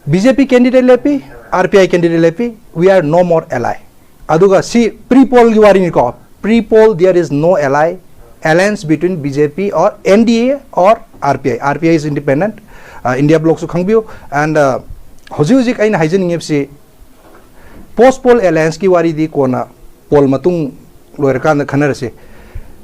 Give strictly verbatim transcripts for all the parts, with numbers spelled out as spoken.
BJP candidate ꯂꯦꯞꯄꯤ, RPI candidate ꯂꯦꯞꯄꯤ, we are no more ally. ꯑꯗꯨꯒ ꯁꯤ pre pollꯒꯤ ꯋꯥꯔꯤꯅꯤꯀꯣ, pre poll there is no ally, alliance between BJP or NDA or RPI. RPI is independent, uh, India bloc ꯁꯨ ꯈꯪꯕꯤꯌꯨ. And uh, ꯍꯧꯖꯤꯛ ꯍꯧꯖꯤꯛ ꯑꯩꯅ ꯍꯥꯏꯖꯅꯤꯡꯉꯤꯕꯁꯤ post poll allianceꯀꯤ ꯋꯥꯔꯤꯗꯤ ꯀꯣꯟꯅ poll ꯃꯇꯨꯡ ꯂꯣꯏꯔꯀꯥꯟꯗ ꯈꯟꯅꯔꯁꯤ.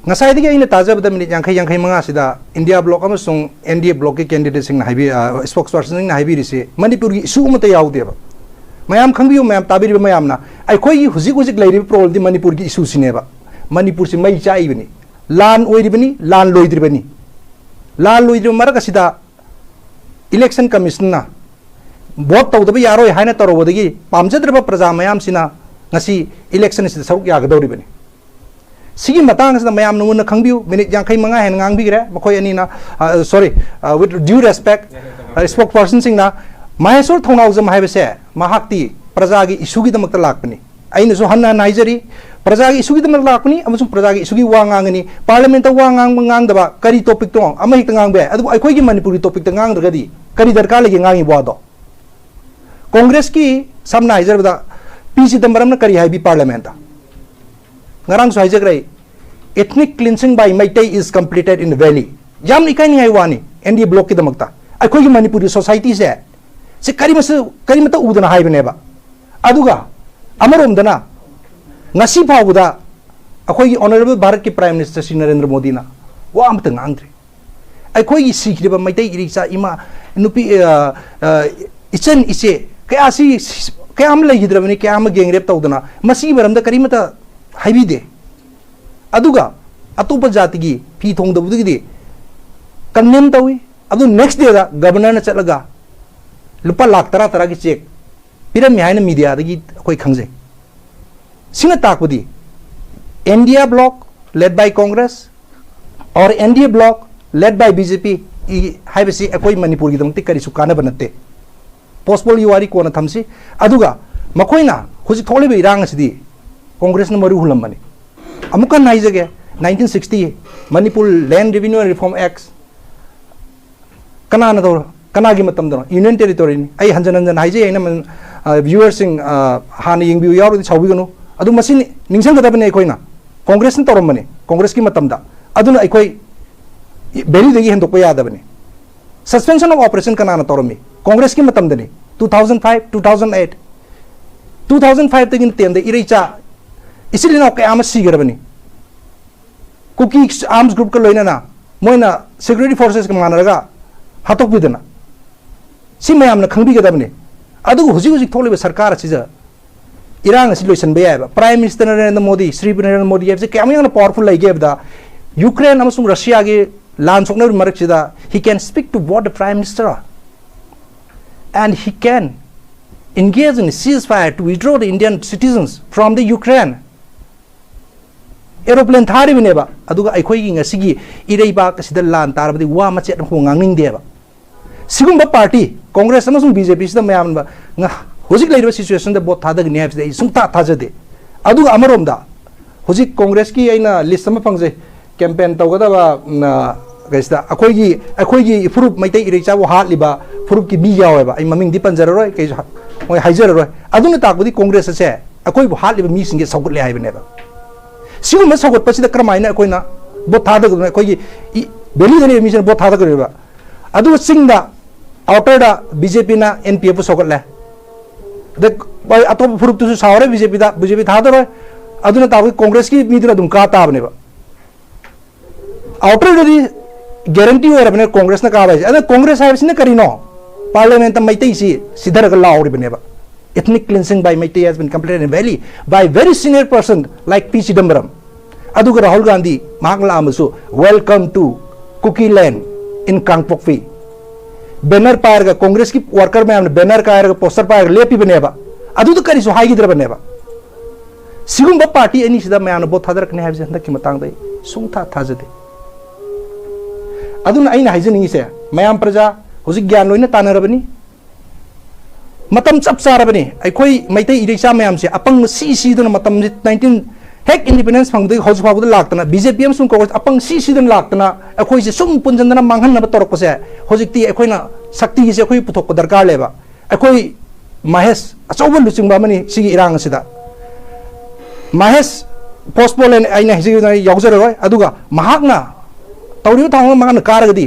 ꯉꯁꯥꯏꯗꯒꯤ ꯑꯩꯅ ꯇꯥꯖꯕꯗ ꯃꯤꯅꯤꯠ ꯌꯥꯡꯈꯩ, ꯌꯥꯡꯈꯩ ꯃꯉꯥꯁꯤꯗ India bloc ꯑꯃꯁꯨꯡ NDA blocꯀꯤ candidateꯁꯤꯡꯅ ꯍꯥꯏꯕꯤ, spokespersonꯁꯤꯡꯅ ꯍꯥꯏꯕꯤꯔꯤꯁꯤ ꯃꯅꯤꯄꯨꯔꯒꯤ issue ꯑꯃꯠꯇ ꯌꯥꯎꯗꯦꯕ꯫ ꯃꯌꯥꯝ ꯈꯪꯕꯤꯌꯨ, ꯃꯌꯥꯝ ꯇꯥꯕꯤꯔꯤꯕ ꯃꯌꯥꯝꯅ, ꯑꯩꯈꯣꯏꯒꯤ ꯍꯧꯖꯤꯛ ꯍꯧꯖꯤꯛ ꯂꯩꯔꯤꯕ problemꯗꯤ ꯃꯅꯤꯄꯨꯔꯒꯤ issueꯁꯤꯅꯦꯕ꯫ ꯃꯅꯤꯄꯨꯔꯁꯤ ꯃꯩ ꯆꯥꯛꯏꯕꯅꯤ, ꯂꯥꯟ ꯑꯣꯏꯔꯤꯕꯅꯤ, ꯂꯥꯟ ꯂꯣꯏꯗ꯭ꯔꯤꯕꯅꯤ꯫ ꯂꯥꯟ ꯂꯣꯏꯗ꯭ꯔꯤꯕ ꯃꯔꯛ ꯑꯁꯤꯗ election commissionꯅ vote ꯇꯧꯗꯕ ꯌꯥꯔꯣꯏ ꯍꯥꯏꯅ ꯇꯧꯔꯨꯕꯗꯒꯤ ꯄꯥꯝꯖꯗ꯭ꯔꯕ ꯄ꯭ꯔꯖꯥ ꯃꯌꯥꯝꯁꯤꯅ ꯉꯁꯤ election ꯑꯁꯤꯗ ꯁꯔꯨꯛ ꯌꯥꯒꯗꯧꯔꯤꯕꯅꯤ꯫ ꯁꯤꯒꯤ ꯃꯇꯥꯡ ꯑꯁꯤꯗ ꯃꯌꯥꯝꯅ ꯃꯨꯟꯅ ꯈꯪꯕꯤꯌꯨ꯫ ꯃꯤꯅꯤꯠ ꯌꯥꯡꯈꯩ ꯃꯉꯥ ꯍꯦꯟꯅ ꯉꯥꯡꯕꯤꯈ꯭ꯔꯦ ꯃꯈꯣꯏ ꯑꯅꯤꯅ꯫ ꯑ, sorry, uh, with due respect, uh, spokespersonꯁꯤꯡꯅ ꯃꯍꯦꯁꯣꯔ ꯊꯧꯅꯥꯎꯖꯝ ꯍꯥꯏꯕꯁꯦ ꯃꯍꯥꯛꯇꯤ ꯄ꯭ꯔꯖꯥꯒꯤ issueꯒꯤꯗꯃꯛꯇ ꯂꯥꯛꯄꯅꯤ꯫ ꯑꯩꯅꯁꯨ ꯍꯟꯅ ꯍꯟꯅ ꯍꯥꯏꯖꯔꯤ, ꯄ꯭ꯔꯖꯥꯒꯤ issueꯒꯤꯗꯃꯛ ꯂꯥꯛꯄꯅꯤ ꯑꯃꯁꯨꯡ ꯄ꯭ꯔꯖꯥꯒꯤ issueꯒꯤ ꯋꯥ ꯉꯥꯡꯒꯅꯤ꯫ Parliamentꯇ ꯋꯥ ꯉꯥꯡꯕ ꯉꯥꯡꯗꯕ ꯀꯔꯤ topicꯇꯣ ꯑꯃ ꯍꯦꯛꯇ ꯉꯥꯡꯕ ꯌꯥꯏ, ꯑꯗꯨꯕꯨ ꯑꯩꯈꯣꯏꯒꯤ ꯃꯅꯤꯄꯨꯔꯒꯤ topicꯇ ꯉꯥꯡꯗ꯭ꯔꯒꯗꯤ ꯀꯔꯤ ꯗꯔꯀꯥꯔ ꯂꯩꯒꯦ ꯉꯥꯡꯉꯤꯕ ꯋꯥꯗꯣ? Congressꯀꯤ ꯁꯝꯅ ꯍꯥꯏꯖꯔꯕꯗ ꯄꯤ ꯆꯤꯗꯝꯕꯔꯝꯅ ꯀꯔꯤ ꯍꯥꯏꯕꯤ Parliamentꯇ? ꯉꯔꯥꯡꯁꯨ ꯍꯥꯏꯖꯈ꯭ꯔꯦ ꯑꯩ, "Ethnic cleansing by Meitei is completed in the valley." ꯌꯥꯝꯅ ꯏꯀꯥꯏꯅꯤꯡꯉꯥꯏ ꯋꯥꯅꯤ NDA blocꯀꯤꯗꯃꯛꯇ꯫ ꯑꯩꯈꯣꯏꯒꯤ ꯃꯅꯤꯄꯨꯔꯒꯤ societyꯁꯦ ꯁꯤ ꯀꯔꯤꯃꯁꯨ, ꯀꯔꯤꯃꯠꯇ ꯎꯗꯅ ꯍꯥꯏꯕꯅꯦꯕ꯫ ꯑꯗꯨꯒ ꯑꯃꯔꯣꯝꯗꯅ ꯉꯁꯤ ꯐꯥꯎꯕꯗ ꯑꯩꯈꯣꯏꯒꯤ honourable ꯚꯥꯔꯠꯀꯤ Prime Minister ꯁ꯭ꯔꯤ ꯅꯔꯦꯟꯗ꯭ꯔ ꯃꯣꯗꯤꯅ ꯋꯥ ꯑꯃꯠꯇ ꯉꯥꯡꯗ꯭ꯔꯤ꯫ ꯑꯩꯈꯣꯏꯒꯤ ꯁꯤꯈ꯭ꯔꯤꯕ ꯃꯩꯇꯩ ꯏꯔꯤꯛꯆꯥ ꯏꯃꯥ, ꯅꯨꯄꯤ, ꯑ, ꯑ, ꯏꯆꯟ ꯏꯆꯦ ꯀꯌꯥꯁꯤ, ꯀꯌꯥ ꯑꯃ ꯂꯩꯈꯤꯗ꯭ꯔꯕꯅꯤ, ꯀꯌꯥ ꯑꯃ gang rape ꯇꯧꯗꯅ, ꯃꯁꯤꯒꯤ ꯃꯔꯝꯗ ꯀꯔꯤꯃꯠꯇ ꯍꯥꯏꯕꯤꯗꯦ꯫ ꯑꯗꯨꯒ ꯑꯇꯣꯞꯄ ꯖꯥꯇꯤꯒꯤ ꯐꯤ ꯊꯣꯡꯗꯕꯗꯨꯒꯤꯗꯤ condemn ꯇꯧꯏ꯫ ꯑꯗꯨ next dayꯗ Governorꯅ ꯆꯠꯂꯒ ꯂꯨꯄꯥ ꯂꯥꯈ ꯇꯔꯥ ꯇꯔꯥꯒꯤ cheque ꯄꯤꯔꯝꯃꯤ ꯍꯥꯏꯅ mediaꯗꯒꯤ ꯑꯩꯈꯣꯏ ꯈꯪꯖꯩ꯫ ꯁꯤꯅ ꯇꯥꯛꯄꯗꯤ India bloc led by Congress or India bloc led by BJP ꯍꯥꯏꯕꯁꯤ ꯑꯩꯈꯣꯏ ꯃꯅꯤꯄꯨꯔꯒꯤꯗꯃꯛꯇꯤ ꯀꯔꯤꯁꯨ ꯀꯥꯟꯅꯕ ꯅꯠꯇꯦ꯫ Post pollꯒꯤ ꯋꯥꯔꯤ ꯀꯣꯟꯅ ꯊꯝꯁꯤ꯫ ꯑꯗꯨꯒ ꯃꯈꯣꯏꯅ ꯍꯧꯖꯤꯛ ꯊꯣꯛꯂꯤꯕ ꯏꯔꯥꯡ ꯑꯁꯤꯗꯤ Congressꯅ ꯃꯔꯨ ꯍꯨꯜꯂꯝꯕꯅꯤ꯫ ꯑꯃꯨꯛ ꯍꯟꯅ ꯍꯥꯏꯖꯒꯦ, nineteen sixty Manipur Land Revenue and Reform Act ꯀꯅꯥꯅ ꯇꯧꯔ-, ꯀꯅꯥꯒꯤ ꯃꯇꯝꯗꯅꯣ? ꯌꯨꯅꯤꯌꯟ ꯇꯦꯔꯤꯇꯣꯔꯤꯅꯤ꯫ ꯑꯩ ꯍꯟꯖꯟ ꯍꯟꯖꯟ ꯍꯥꯏꯖꯩ, ꯑꯩꯅ ꯃ-, ꯑ, viewerꯁꯤꯡ, ꯑ, ꯍꯥꯟꯅ ꯌꯦꯡꯕꯤꯌꯨ ꯌꯥꯎꯔꯗꯤ ꯁꯥꯎꯕꯤꯒꯅꯨ꯫ ꯑꯗꯨ ꯃꯁꯤ ꯅꯤ-, ꯅꯤꯡꯁꯤꯡꯒꯗꯕꯅꯤ ꯑꯩꯈꯣꯏꯅ꯫ ꯀꯣꯡꯒ꯭ꯔꯦꯁꯅ ꯇꯧꯔꯝꯕꯅꯤ ꯀꯣꯡꯒ꯭ꯔꯦꯁꯀꯤ ꯃꯇꯝꯗ꯫ ꯑꯗꯨꯅ ꯑꯩꯈꯣꯏ valleyꯗꯒꯤ ꯍꯦꯟꯗꯣꯛꯄ ꯌꯥꯗꯕꯅꯤ꯫ Suspension of operation ꯀꯅꯥꯅ ꯇꯧꯔꯝꯃꯤ? ꯀꯣꯡꯒ꯭ꯔꯦꯁꯀꯤ ꯃꯇꯝꯗꯅꯤ, two thousand five, two thousand eight꯫ Two thousand fiveꯇꯒꯤꯅ tenꯗ ꯏꯔꯩꯆꯥ ꯏꯆꯤꯜ ꯏꯅꯥꯎ ꯀꯌꯥ ꯑꯃ ꯁꯤꯈ꯭ꯔꯕꯅꯤ꯫ ꯀꯨꯀꯤ arms groupꯀ ꯂꯣꯏꯅꯅ ꯃꯣꯏꯅ security forcesꯀ ꯃꯥꯟꯅꯔꯒ ꯍꯥꯠꯇꯣꯛꯄꯤꯗꯅ꯫ ꯁꯤ ꯃꯌꯥꯝꯅ ꯈꯪꯕꯤꯒꯗꯕꯅꯤ꯫ ꯑꯗꯨꯕꯨ ꯍꯧꯖꯤꯛ ꯍꯧꯖꯤꯛ ꯊꯣꯛꯂꯤꯕ ꯁꯔꯀꯥꯔ ꯑꯁꯤꯗ ꯏꯔꯥꯡ ꯑꯁꯤ ꯂꯣꯏꯁꯤꯟꯕ ꯌꯥꯏꯕ꯫ Prime Minister ꯅꯔꯦꯟꯗ꯭ꯔ ꯃꯣꯗꯤ, ꯁ꯭ꯔꯤ ꯅꯔꯦꯟꯗ꯭ꯔ ꯃꯣꯗꯤ ꯍꯥꯏꯕꯁꯤ ꯀꯌꯥꯃꯨꯛ ꯌꯥꯝꯅ powerful ꯂꯩꯒꯦ ꯍꯥꯏꯕꯗ, ꯌꯨꯀ꯭ꯔꯦꯟ ꯑꯃꯁꯨꯡ ꯔꯁꯤꯌꯥꯒꯤ ꯂꯥꯟ ꯁꯣꯛꯅꯕꯒꯤ ꯃꯔꯛꯁꯤꯗ he can speak to what the Prime Minister are. And he can engage in ceasefire to withdraw the Indian citizens from the Ukraine. Aeroplane ꯊꯥꯔꯤꯕꯅꯦꯕ, ꯑꯗꯨꯒ ꯑꯩꯈꯣꯏꯒꯤ ꯉꯁꯤꯒꯤ ꯏꯔꯩꯕꯥꯛ ꯑꯁꯤꯗ ꯂꯥꯟ ꯇꯥꯔꯕꯗꯤ ꯋꯥ ꯃꯆꯦꯠ ꯑꯃꯐꯥꯎ ꯉꯥꯡꯅꯤꯡꯗꯦꯕ꯫ ꯁꯤꯒꯨꯝꯕ party, ꯀꯣꯡꯒ꯭ꯔꯦꯁ ꯑꯃꯁꯨꯡ BJPꯁꯤꯗ ꯃꯌꯥꯝꯅ ꯉ-, ꯍꯧꯖꯤꯛ ꯂꯩꯔꯤꯕ situationꯗ vote ꯊꯥꯗꯒꯅꯤ ꯍꯥꯏꯕꯁꯤꯗ ꯑꯩ ꯁꯨꯡꯊꯥ ꯊꯥꯖꯗꯦ꯫ ꯑꯗꯨꯒ ꯑꯃꯔꯣꯝꯗ ꯍꯧꯖꯤꯛ ꯀꯣꯡꯒ꯭ꯔꯦꯁꯀꯤ ꯑꯩꯅ list ꯑꯃ ꯐꯪꯖꯩ, campaign ꯇꯧꯒꯗꯕ, ꯎꯝ, ꯑ, ꯀꯩꯁꯤꯗ ꯑꯩꯈꯣꯏꯒꯤ, ꯑꯩꯈꯣꯏꯒꯤ ꯐꯨꯔꯨꯞ ꯃꯩꯇꯩ ꯏꯔꯩꯆꯥꯕꯨ ꯍꯥꯠꯂꯤꯕ ꯐꯨꯔꯨꯞꯀꯤ ꯃꯤ ꯌꯥꯎꯋꯦꯕ꯫ ꯑꯩ ꯃꯃꯤꯡꯗꯤ ꯄꯟꯖꯔꯔꯣꯏ, ꯀꯩꯁꯨ ꯍꯥ-, ꯃꯣꯏ ꯍꯥꯏꯖꯔꯔꯣꯏ꯫ ꯑꯗꯨꯅ ꯇꯥꯛꯄꯗꯤ ꯀꯣꯡꯒ꯭ꯔꯦꯁ ꯑꯁꯦ ꯑꯩꯈꯣꯏꯕꯨ ꯍꯥꯠꯂꯤꯕ ꯃꯤꯁꯤꯡꯁꯦ ꯁꯧꯒꯠꯂꯦ ꯍꯥꯏꯕꯅꯦꯕ꯫ ꯁꯤꯒꯨꯝꯕ ꯁꯧꯒꯠꯄꯁꯤꯗ ꯀꯔꯝꯍꯥꯏꯅ ꯑꯩꯈꯣꯏꯅ vote ꯊꯥꯗꯒꯗꯕꯅꯣ? ꯑꯩꯈꯣꯏꯒꯤ ꯏ-, valleyꯗ ꯂꯩꯕ ꯃꯤꯁꯤꯡꯅ vote ꯊꯥꯗꯒꯗꯣꯔꯤꯕ? ꯑꯗꯨꯒ ꯆꯤꯡꯗ, outerꯗ BJPꯅ NPFꯄꯨ ꯁꯧꯒꯠꯂꯦ꯫ ꯑꯗꯩ ꯑꯇꯣꯞꯄ ꯐꯨꯔꯨꯞꯇꯨꯁꯨ ꯁꯥꯎꯔꯦ, BJPꯗ, BJP ꯊꯥꯗꯔꯣꯏ꯫ ꯑꯗꯨꯅ ꯇꯥꯛꯄꯗꯤ ꯀꯣꯡꯒ꯭ꯔꯦꯁꯀꯤ ꯃꯤꯗꯨꯅ ꯑꯗꯨꯝ ꯀꯥ ꯇꯥꯕꯅꯦꯕ꯫ Outerꯗꯗꯤ guarantee ꯑꯣꯏꯔꯕꯅꯦ ꯀꯣꯡꯒ꯭ꯔꯦꯁꯅ ꯀꯥꯕ ꯍꯥꯏꯁꯦ꯫ ꯑꯗ ꯀꯣꯡꯒ꯭ꯔꯦꯁ ꯍꯥꯏꯕꯁꯤꯅ ꯀꯔꯤꯅꯣ? Parliamentꯇ ꯃꯩꯇꯩꯁꯤ ꯁꯤꯊꯔꯒ ꯂꯥꯎꯔꯤꯕꯅꯦꯕ꯫ Ethnic cleansing by Meitei has been completed in Valley by very senior person like P Chidambaram. ꯑꯗꯨꯒ ꯔꯥꯍꯨꯜ ꯒꯥꯟꯙꯤ ꯃꯍꯥꯛ ꯂꯥꯛꯑꯝꯕꯁꯨ, "Welcome to Kuki land in Kangpokpi." Banner ꯄꯥꯏꯔꯒ, ꯀꯣꯡꯒ꯭ꯔꯦꯁꯀꯤ worker ꯃꯌꯥꯝꯅ banner ꯄꯥꯏꯔꯒ, poster ꯄꯥꯏꯔꯒ ꯂꯦꯞꯄꯤꯕꯅꯦꯕ꯫ ꯑꯗꯨꯗ ꯀꯔꯤꯁꯨ ꯍꯥꯏꯈꯤꯗ꯭ꯔꯕꯅꯦꯕ꯫ ꯁꯤꯒꯨꯝꯕ party ꯑꯅꯤꯁꯤꯗ ꯃꯌꯥꯝꯅ vote ꯊꯥꯗꯔꯛꯀꯅꯤ ꯍꯥꯏꯕꯁꯦ ꯍꯟꯗꯛꯀꯤ ꯃꯇꯥꯡꯗ ꯑꯩ ꯁꯨꯡꯊꯥ ꯊꯥꯖꯗꯦ꯫ ꯑꯗꯨꯅ ꯑꯩꯅ ꯍꯥꯏꯖꯅꯤꯡꯉꯤꯁꯦ, ꯃꯌꯥꯝ ꯄ꯭ꯔꯖꯥ ꯍꯧꯖꯤꯛ ꯒ꯭ꯌꯥꯟ ꯂꯣꯏꯅ ꯇꯥꯅꯔꯕꯅꯤ꯫ ꯃꯇꯝ ꯆꯞ ꯆꯥꯔꯕꯅꯤ꯫ ꯑꯩꯈꯣꯏ ꯃꯩꯇꯩ ꯏꯔꯩꯆꯥ ꯃꯌꯥꯝꯁꯦ ꯑꯄꯪꯕ ꯁꯤ ꯁꯤꯗꯨꯅ ꯃꯇꯝꯁꯦ nineteen, ꯍꯦꯛ independence ꯐꯪꯕꯗꯒꯤ ꯍꯧꯖꯤꯛ ꯐꯥꯎꯕꯗ ꯂꯥꯛꯇꯅ, BJP ꯑꯃꯁꯨꯡ ꯀꯣꯡꯒ꯭ꯔꯦꯁ ꯑꯄꯪ ꯁꯤ ꯁꯤꯗꯨꯅ ꯂꯥꯛꯇꯅ ꯑꯩꯈꯣꯏꯁꯦ ꯁꯨꯝ ꯄꯨꯟꯁꯤꯟꯗꯅ ꯃꯥꯡꯍꯟꯅꯕ ꯇꯧꯔꯛꯄꯁꯦ ꯍꯧꯖꯤꯛꯇꯤ ꯑꯩꯈꯣꯏꯅ ꯁꯛꯇꯤꯁꯦ ꯑꯩꯈꯣꯏ ꯄꯨꯊꯣꯛꯄ ꯗꯔꯀꯥꯔ ꯂꯩꯕ꯫ ꯑꯩꯈꯣꯏ ꯃꯍꯦꯁ ꯑꯆꯧꯕ ꯂꯨꯆꯤꯡꯕ ꯑꯃꯅꯤ ꯁꯤꯒꯤ ꯏꯔꯥꯡ ꯑꯁꯤꯗ꯫ ꯃꯍꯦꯁ ꯄꯣꯁꯄꯣꯟ ꯑꯩꯅ ꯍꯧꯖꯤꯛ ꯌꯥꯎꯖꯔꯔꯣꯏ꯫ ꯑꯗꯨꯒ ꯃꯍꯥꯛꯅ ꯇꯧꯔꯤꯕ ꯊꯧꯔꯥꯡ ꯃꯍꯥꯛꯅ ꯀꯥꯔꯒꯗꯤ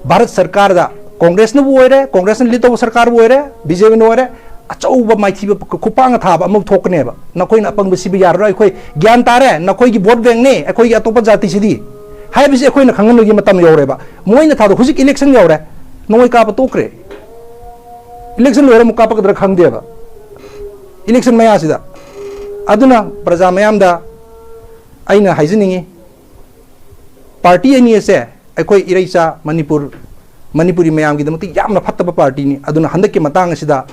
ꯚꯥꯔꯠ ꯁꯔꯀꯥꯔꯗ, ꯀꯣꯡꯒ꯭ꯔꯦꯁꯅꯕꯨ ꯑꯣꯏꯔꯦ, ꯀꯣꯡꯒ꯭ꯔꯦꯁꯅ ꯂꯤꯠ ꯇꯧꯕ ꯁꯔꯀꯥꯔꯕꯨ ꯑꯣꯏꯔꯦ, ꯕꯤ ꯖꯦ ꯄꯤꯅ ꯑꯣꯏꯔꯦ, ꯑꯆꯧꯕ ꯃꯥꯏꯊꯤꯕ ꯈꯨꯄꯥꯡ ꯑꯊꯥꯕ ꯑꯃ ꯊꯣꯛꯀꯅꯦꯕ꯫ "ꯅꯈꯣꯏꯅ ꯑꯄꯪꯕ ꯁꯤꯕ ꯌꯥꯔꯔꯣꯏ, ꯑꯩꯈꯣꯏ ꯒ꯭ꯌꯥꯟ ꯇꯥꯔꯦ, ꯅꯈꯣꯏꯒꯤ ꯚꯣꯠ ꯕꯦꯡꯅꯦ ꯑꯩꯈꯣꯏꯒꯤ ꯑꯇꯣꯞꯄ ꯖꯥꯇꯤꯁꯤꯗꯤ" ꯍꯥꯏꯕꯁꯤ ꯑꯩꯈꯣꯏꯅ ꯈꯪꯍꯟꯕꯒꯤ ꯃꯇꯝ ꯌꯧꯔꯦꯕ꯫ ꯃꯣꯏꯅ ꯊꯥꯗꯣꯛ-, ꯍꯧꯖꯤꯛ ꯏꯂꯦꯛꯁꯟ ꯌꯧꯔꯦ, ꯅꯣꯡꯃꯩ ꯀꯥꯞꯄ ꯇꯣꯛꯈ꯭ꯔꯦ꯫ ꯏꯂꯦꯛꯁꯟ ꯂꯣꯏꯔ ꯑꯃꯨꯛ ꯀꯥꯞꯄꯛꯀꯗ꯭ꯔꯥ ꯈꯪꯗꯦꯕ, ꯏꯂꯦꯛꯁꯟ ꯃꯌꯥꯁꯤꯗ꯫ ꯑꯗꯨꯅ ꯄ꯭ꯔꯖꯥ ꯃꯌꯥꯝꯗ ꯑꯩꯅ ꯍꯥꯏꯖꯅꯤꯡꯉꯤ, ꯄꯥꯔꯇꯤ ꯑꯅꯤ ꯑꯁꯦ ꯑꯩꯈꯣꯏ ꯏꯔꯩꯆꯥ ꯃꯅꯤꯄꯨꯔ, ꯃꯅꯤꯄꯨꯔꯤ ꯃꯌꯥꯝꯒꯤꯗꯃꯛꯇ ꯌꯥꯝꯅ ꯐꯠꯇꯕ ꯄꯥꯔꯇꯤꯅꯤ꯫ ꯑꯗꯨꯅ ꯍꯟꯗꯛꯀꯤ ꯃꯇꯥꯡ ꯑꯁꯤꯗ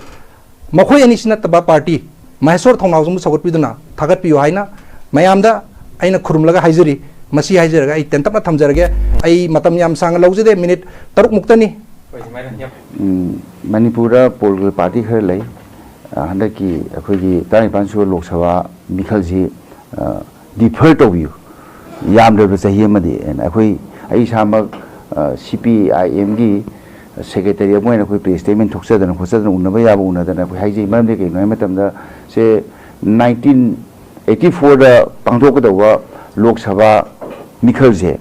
ꯃꯈꯣꯏ ꯑꯅꯤꯁꯤ ꯅꯠꯇꯕ ꯄꯥꯔꯇꯤ, ꯃꯍꯦꯁꯣꯔ ꯊꯧꯅꯥꯎꯖꯝꯕꯨ ꯁꯧꯒꯠꯄꯤꯗꯨꯅ ꯊꯥꯒꯠꯄꯤꯌꯨ ꯍꯥꯏꯅ ꯃꯌꯥꯝꯗ ꯑꯩꯅ ꯈꯨꯔꯨꯝꯂꯒ ꯍꯥꯏꯖꯔꯤ꯫ ꯃꯁꯤ ꯍꯥꯏꯖꯔꯒ ꯑꯩ ꯇꯦꯟꯇꯛꯅ ꯊꯝꯖꯔꯒꯦ꯫ ꯑꯩ ꯃꯇꯝ ꯌꯥꯝ ꯁꯥꯡꯅ ꯂꯧꯖꯗꯦ, ꯃꯤꯅꯤꯠ ꯇꯔꯨꯛ ꯃꯨꯛꯇꯅꯤ꯫ ꯎꯝ, ꯃꯅꯤꯄꯨꯔꯗ ꯄꯣꯂꯤꯇꯤꯀꯦꯜ ꯄꯥꯔꯇꯤ ꯈꯔ ꯂꯩ꯫ ꯑ, ꯍꯟꯗꯛꯀꯤ ꯑꯩꯈꯣꯏꯒꯤ ꯇꯔꯥꯅꯤꯄꯥꯟ ꯁꯨꯕ ꯂꯣꯛ ꯁꯚꯥ ꯃꯤꯈꯜꯁꯤ, ꯑ, ꯗꯤꯐꯔ ꯇꯧꯕꯤꯌꯨ, ꯌꯥꯝꯗ꯭ꯔꯕꯗ ꯆꯍꯤ ꯑꯃꯗꯤ꯫ ꯑꯩꯈꯣꯏ, ꯑꯩ ꯏꯁꯥꯃꯛ, ꯑ, ꯁꯤ ꯄꯤ ꯑꯥꯏ ꯑꯦꯝꯒꯤ ꯁꯦꯀ꯭ꯔꯦꯇꯔꯤ ꯑꯃ ꯑꯣꯏꯅ ꯑꯩꯈꯣꯏ ꯄ꯭ꯔꯦꯁ ꯁ꯭ꯇꯦꯠꯃꯦꯟ ꯊꯣꯛꯆꯗꯅ ꯈꯣꯠꯆꯗꯅ, ꯎꯅꯕ ꯌꯥꯕ ꯎꯅꯗꯅ ꯑꯩꯈꯣꯏ ꯍꯥꯏꯖꯩ꯫ ꯃꯔꯝꯗꯤ ꯀꯩꯒꯤꯅꯣ ꯍꯥꯏꯕ ꯃꯇꯝꯗ, ꯁꯦ, ꯅꯥꯏꯟꯇꯤꯟ ꯑꯩꯠꯇꯤ ꯐꯣꯔꯗ ꯄꯥꯡꯊꯣꯛꯀꯗꯧꯕ ꯂꯣꯛ ꯁꯚꯥ ꯃꯤꯈꯜꯁꯦ